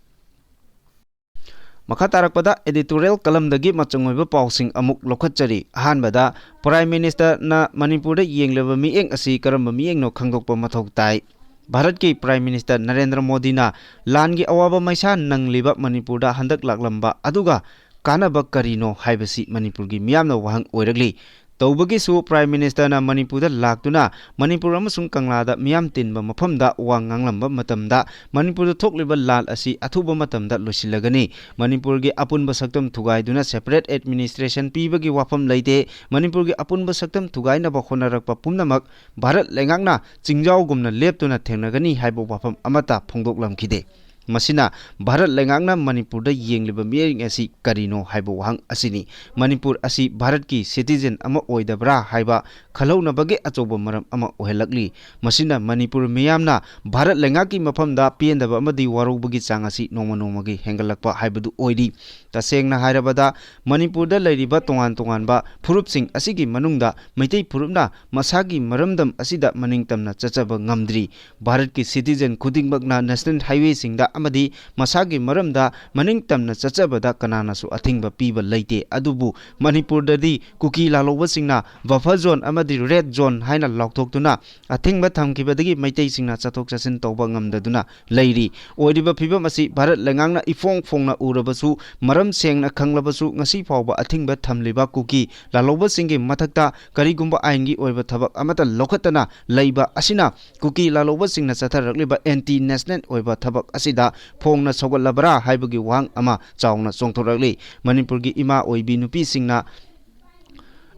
ꯃꯈꯥ ꯇꯥꯔꯛꯄꯗ editorial columnꯗꯒꯤ ꯃꯆꯪ ꯑꯣꯏꯕ ꯄꯥꯎꯁꯤꯡ ꯑꯃꯨꯛ ꯂꯧꯈꯠꯆꯔꯤ꯫ ꯑꯍꯥꯟꯕꯗ, Prime Ministerꯅ ꯃꯅꯤꯄꯨꯔꯗ ꯌꯦꯡꯂꯤꯕ ꯃꯤꯠꯌꯦꯡ ꯑꯁꯤ ꯀꯔꯝꯕ ꯃꯤꯠꯌꯦꯡꯅꯣ ꯈꯪꯗꯣꯛꯄ ꯃꯊꯧ ꯇꯥꯏ꯫ ꯚꯥꯔꯠꯀꯤ Prime Minister ꯅꯔꯦꯟꯗ꯭ꯔ ꯃꯣꯗꯤꯅ ꯂꯥꯟꯒꯤ ꯑꯋꯥꯕ ꯃꯩꯁꯥ ꯅꯪꯂꯤꯕ ꯃꯅꯤꯄꯨꯔꯗ ꯍꯟꯗꯛ ꯂꯥꯛꯂꯝꯕ ꯑꯗꯨꯒ ꯀꯥꯟꯅꯕ ꯀꯔꯤꯅꯣ ꯍꯥꯏꯕꯁꯤ ꯃꯅꯤꯄꯨꯔꯒꯤ ꯃꯤꯌꯥꯝꯅ ꯋꯥꯍꯪ ꯑꯣꯏꯔꯛꯂꯤ꯫ ꯇꯧꯕꯒꯤꯁꯨ Prime Ministerꯅ ꯃꯅꯤꯄꯨꯔꯗ ꯂꯥꯛꯇꯨꯅ ꯃꯅꯤꯄꯨꯔ ꯑꯃꯁꯨꯡ ꯀꯪꯂꯥꯗ ꯃꯤꯌꯥꯝ ꯇꯤꯟꯕ ꯃꯐꯝꯗ ꯋꯥ ꯉꯥꯡꯂꯝꯕ ꯃꯇꯝꯗ ꯃꯅꯤꯄꯨꯔꯗ ꯊꯣꯛꯂꯤꯕ ꯂꯥꯟ ꯑꯁꯤ ꯑꯊꯨꯕ ꯃꯇꯝꯗ ꯂꯣꯏꯁꯤꯜꯂꯒꯅꯤ꯫ ꯃꯅꯤꯄꯨꯔꯒꯤ ꯑꯄꯨꯟꯕ ꯁꯛꯇꯝ ꯊꯨꯒꯥꯏꯗꯨꯅ separate administration ꯄꯤꯕꯒꯤ ꯋꯥꯐꯝ ꯂꯩꯇꯦ꯫ ꯃꯅꯤꯄꯨꯔꯒꯤ ꯑꯄꯨꯟꯕ ꯁꯛꯇꯝ ꯊꯨꯒꯥꯏꯅꯕ ꯍꯣꯠꯅꯔꯛꯄ ꯄꯨꯝꯅꯃꯛ ꯚꯥꯔꯠ ꯂꯩꯉꯥꯛꯅ ꯆꯤꯡꯖꯥꯎꯒꯨꯝꯅ ꯂꯦꯞꯇꯨꯅ ꯊꯦꯡꯅꯒꯅꯤ ꯍꯥꯏꯕ ꯋꯥꯐꯝ ꯑꯃꯠꯇ ꯐꯣꯡꯗꯣꯛꯂꯝꯈꯤꯗꯦ꯫ ꯃꯁꯤꯅ ꯚꯥꯔꯠ ꯂꯩꯉꯥꯛꯅ ꯃꯅꯤꯄꯨꯔꯗ ꯌꯦꯡꯂꯤꯕ ꯃꯤꯠꯌꯦꯡ ꯑꯁꯤ ꯀꯔꯤꯅꯣ ꯍꯥꯏꯕ ꯋꯥꯍꯪ ꯑꯁꯤꯅꯤ꯫ ꯃꯅꯤꯄꯨꯔ ꯑꯁꯤ ꯚꯥꯔꯠꯀꯤ citizen ꯑꯃ ꯑꯣꯏꯗꯕ꯭ꯔꯥ ꯍꯥꯏꯕ ꯈꯜꯍꯧꯅꯕꯒꯤ ꯑꯆꯧꯕ ꯃꯔꯝ ꯑꯃ ꯑꯣꯏꯍꯜꯂꯛꯂꯤ꯫ ꯃꯁꯤꯅ ꯃꯅꯤꯄꯨꯔ ꯃꯤꯌꯥꯝꯅ ꯚꯥꯔꯠ ꯂꯩꯉꯥꯛꯀꯤ ꯃꯐꯝꯗ ꯄꯦꯟꯗꯕ ꯑꯃꯗꯤ ꯋꯥꯔꯧꯕꯒꯤ ꯆꯥꯡ ꯑꯁꯤ ꯅꯣꯡꯃ ꯅꯣꯡꯃꯒꯤ ꯍꯦꯟꯒꯠꯂꯛꯄ ꯍꯥꯏꯕꯗꯨ ꯑꯣꯏꯔꯤ꯫ ꯇꯁꯦꯡꯅ ꯍꯥꯏꯔꯕꯗ, ꯃꯅꯤꯄꯨꯔꯗ ꯂꯩꯔꯤꯕ ꯇꯣꯉꯥꯟ ꯇꯣꯉꯥꯟꯕ ꯐꯨꯔꯨꯞꯁꯤꯡ ꯑꯁꯤꯒꯤ ꯃꯅꯨꯡꯗ ꯃꯩꯇꯩ ꯐꯨꯔꯨꯞꯅ ꯃꯁꯥꯒꯤ ꯃꯔꯝꯗꯝ ꯑꯁꯤꯗ ꯃꯅꯤꯡ ꯇꯝꯅ ꯆꯠꯆꯕ ꯉꯝꯗ꯭ꯔꯤ꯫ ꯚꯥꯔꯠꯀꯤ citizen ꯈꯨꯗꯤꯡꯃꯛꯅ national highwayꯁꯤꯡꯗ ꯑꯃꯗꯤ ꯃꯁꯥꯒꯤ ꯃꯔꯝꯗ ꯃꯅꯤꯡ ꯇꯝꯅ ꯆꯠꯆꯕꯗ ꯀꯅꯥꯅꯁꯨ ꯑꯊꯤꯡꯕ ꯄꯤꯕ ꯂꯩꯇꯦ꯫ ꯑꯗꯨꯕꯨ ꯃꯅꯤꯄꯨꯔꯗꯗꯤ ꯀꯨꯀꯤ ꯂꯥꯜꯍꯧꯕꯁꯤꯡꯅ buffer zone ꯑꯃꯗꯤ red zone ꯍꯥꯏꯅ ꯂꯥꯎꯊꯣꯛꯇꯨꯅ ꯑꯊꯤꯡꯕ ꯊꯝꯈꯤꯕꯗꯒꯤ ꯃꯩꯇꯩꯁꯤꯡꯅ ꯆꯠꯊꯣꯛ ꯆꯠꯁꯤꯟ ꯇꯧꯕ ꯉꯝꯗꯗꯨꯅ ꯂꯩꯔꯤ꯫ ꯑꯣꯏꯔꯤꯕ ꯐꯤꯕꯝ ꯑꯁꯤ ꯚꯥꯔꯠ ꯂꯩꯉꯥꯛꯅ ꯏꯐꯣꯡ ꯐꯣꯡꯅ ꯎꯔꯕꯁꯨ, ꯃꯔꯝ ꯁꯦꯡꯅ ꯈꯪꯂꯕꯁꯨ, ꯉꯁꯤ ꯐꯥꯎꯕ ꯑꯊꯤꯡꯕ ꯊꯝꯂꯤꯕ ꯀꯨꯀꯤ ꯂꯥꯜꯍꯧꯕꯁꯤꯡꯒꯤ ꯃꯊꯛꯇ ꯀꯔꯤꯒꯨꯝꯕ ꯑꯥꯏꯟꯒꯤ ꯑꯣꯏꯕ ꯊꯕꯛ ꯑꯃꯠꯇ ꯂꯧꯈꯠꯇꯅ ꯂꯩꯕ ꯑꯁꯤꯅ ꯀꯨꯀꯤ ꯂꯥꯜꯍꯧꯕꯁꯤꯡꯅ ꯆꯠꯊꯔꯛꯂꯤꯕ anti national ꯑꯣꯏꯕ ꯊꯕꯛ ꯑꯁꯤꯗ ꯐꯣꯡꯅ ꯁꯧꯒꯠꯂꯕ꯭ꯔꯥ ꯍꯥꯏꯕꯒꯤ ꯋꯥꯍꯪ ꯑꯃ ꯆꯥꯎꯅ ꯆꯣꯡꯊꯣꯔꯛꯂꯤ꯫ ꯃꯅꯤꯄꯨꯔꯒꯤ ꯏꯃꯥ ꯑꯣꯏꯕꯤ ꯅꯨꯄꯤꯁꯤꯡꯅ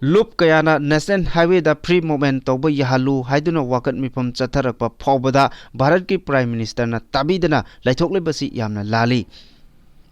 ꯂꯨꯞ ꯀꯌꯥꯅ national highwayꯗ free movement ꯇꯧꯕ ꯌꯥꯍꯜꯂꯨ ꯍꯥꯏꯗꯨꯅ ꯋꯥꯀꯠ ꯃꯤꯐꯝ ꯆꯠꯊꯔꯛꯄ ꯐꯥꯎꯕꯗ ꯚꯥꯔꯠꯀꯤ Prime Ministerꯅ ꯇꯥꯕꯤꯗꯅ ꯂꯩꯊꯣꯛꯂꯤꯕꯁꯤ ꯌꯥꯝꯅ ꯂꯥꯜꯂꯤ꯫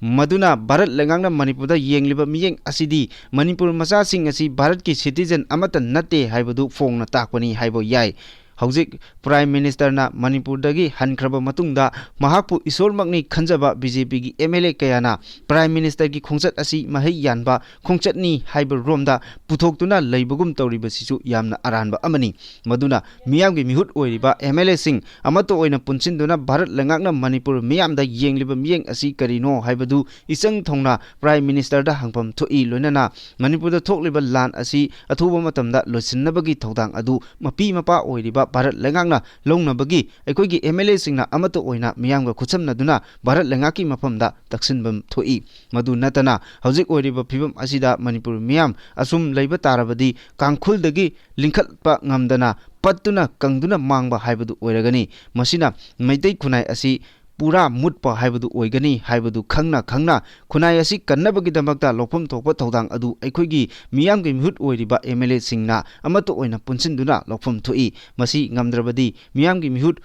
ꯃꯗꯨꯅ ꯚꯥꯔꯠ ꯂꯩꯉꯥꯛꯅ ꯃꯅꯤꯄꯨꯔꯗ ꯌꯦꯡꯂꯤꯕ ꯃꯤꯠꯌꯦꯡ ꯑꯁꯤꯗꯤ ꯃꯅꯤꯄꯨꯔ ꯃꯆꯥꯁꯤꯡ ꯑꯁꯤ ꯚꯥꯔꯠꯀꯤ citizen ꯑꯃꯠꯇ ꯅꯠꯇꯦ ꯍꯥꯏꯕꯗꯨ ꯐꯣꯡꯅ ꯇꯥꯛꯄꯅꯤ ꯍꯥꯏꯕ ꯌꯥꯏ꯫ ꯍꯧꯖꯤꯛ Prime Ministerꯅ ꯃꯅꯤꯄꯨꯔꯗꯒꯤ ꯍꯟꯈ꯭ꯔꯕ ꯃꯇꯨꯡꯗ ꯃꯍꯥꯛꯄꯨ ꯏꯁꯣꯔꯃꯛꯅꯤ ꯈꯟꯖꯕ BJPꯒꯤ MLA ꯀꯌꯥꯅ Prime Ministerꯒꯤ ꯈꯣꯡꯆꯠ ꯑꯁꯤ ꯃꯍꯩ ꯌꯥꯟꯕ ꯈꯣꯡꯆꯠꯅꯤ ꯍꯥꯏꯕ ꯔꯣꯝꯗ ꯄꯨꯊꯣꯛꯇꯨꯅ ꯂꯩꯕꯒꯨꯝ ꯇꯧꯔꯤꯕꯁꯤꯁꯨ ꯌꯥꯝꯅ ꯑꯔꯥꯟꯕ ꯑꯃꯅꯤ꯫ ꯃꯗꯨꯅ ꯃꯤꯌꯥꯝꯒꯤ ꯃꯤꯍꯨꯠ ꯑꯣꯏꯔꯤꯕ MLAꯁꯤꯡ ꯑꯃꯠꯇ ꯑꯣꯏꯅ ꯄꯨꯟꯁꯤꯟꯗꯨꯅ ꯚꯥꯔꯠ ꯂꯩꯉꯥꯛꯅ ꯃꯅꯤꯄꯨꯔ ꯃꯤꯌꯥꯝꯗ ꯌꯦꯡꯂꯤꯕ ꯃꯤꯠꯌꯦꯡ ꯑꯁꯤ ꯀꯔꯤꯅꯣ ꯍꯥꯏꯕꯗꯨ ꯏꯆꯪ ꯊꯧꯅ Prime Ministerꯗ ꯍꯪꯐꯝ ꯊꯣꯛꯏ꯫ ꯂꯣꯏꯅꯅ ꯃꯅꯤꯄꯨꯔꯗ ꯊꯣꯛꯂꯤꯕ ꯂꯥꯟ ꯑꯁꯤ ꯑꯊꯨꯕ ꯃꯇꯝꯗ ꯂꯣꯏꯁꯤꯟꯅꯕꯒꯤ ꯊꯧꯗꯥꯡ ꯑꯗꯨ ꯃꯄꯤ ꯃꯄꯥ ꯑꯣꯏꯔꯤꯕ ꯚꯥꯔꯠ ꯂꯩꯉꯥꯛꯅ ꯂꯧꯅꯕꯒꯤ ꯑꯩꯈꯣꯏꯒꯤ MLAꯁꯤꯡꯅ ꯑꯃꯠꯇ ꯑꯣꯏꯅ ꯃꯤꯌꯥꯝꯒ ꯈꯨꯠꯁꯝꯅꯗꯨꯅ ꯚꯥꯔꯠ ꯂꯩꯉꯥꯛꯀꯤ ꯃꯐꯝꯗ ꯇꯛꯁꯤꯟꯐꯝ ꯊꯣꯛꯏ꯫ ꯃꯗꯨ ꯅꯠꯇꯅ ꯍꯧꯖꯤꯛ ꯑꯣꯏꯔꯤꯕ ꯐꯤꯕꯝ ꯑꯁꯤꯗ ꯃꯅꯤꯄꯨꯔ ꯃꯤꯌꯥꯝ ꯑꯁꯨꯝ ꯂꯩꯕ ꯇꯥꯔꯕꯗꯤ ꯀꯥꯡꯈꯨꯜꯗꯒꯤ ꯂꯤꯡꯈꯠꯄ ꯉꯝꯗꯅ ꯄꯠꯇꯨꯅ ꯀꯪꯗꯨꯅ ꯃꯥꯡꯕ ꯍꯥꯏꯕꯗꯨ ꯑꯣꯏꯔꯒꯅꯤ꯫ ꯃꯁꯤꯅ ꯃꯩꯇꯩ ꯈꯨꯟꯅꯥꯏ ꯑꯁꯤ ꯄꯨꯔꯥ ꯃꯨꯠꯄ ꯍꯥꯏꯕꯗꯨ ꯑꯣꯏꯒꯅꯤ ꯍꯥꯏꯕꯗꯨ ꯈꯪꯅ ꯈꯪꯅ ꯈꯨꯟꯅꯥꯏ ꯑꯁꯤ ꯀꯟꯅꯕꯒꯤꯗꯃꯛꯇ ꯂꯧꯐꯝ ꯊꯣꯛꯄ ꯊꯧꯗꯥꯡ ꯑꯗꯨ ꯑꯩꯈꯣꯏꯒꯤ ꯃꯤꯌꯥꯝꯒꯤ ꯃꯤꯍꯨꯠ ꯑꯣꯏꯔꯤꯕ MLAꯁꯤꯡꯅ ꯑꯃꯠꯇ ꯑꯣꯏꯅ ꯄꯨꯟꯁꯤꯟꯗꯨꯅ ꯂꯧꯐꯝ ꯊꯣꯛꯏ꯫ ꯃꯁꯤ ꯉꯝꯗ꯭ꯔꯕꯗꯤ ꯃꯤꯌꯥꯝꯒꯤ ꯃꯤꯍꯨꯠ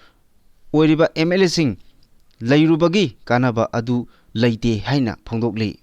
ꯑꯣꯏꯔꯤꯕ MLAꯁꯤꯡ ꯂꯩꯔꯨꯕꯒꯤ ꯀꯥꯟꯅꯕ ꯑꯗꯨ ꯂꯩꯇꯦ ꯍꯥꯏꯅ ꯐꯣꯡꯗꯣꯛꯂꯤ꯫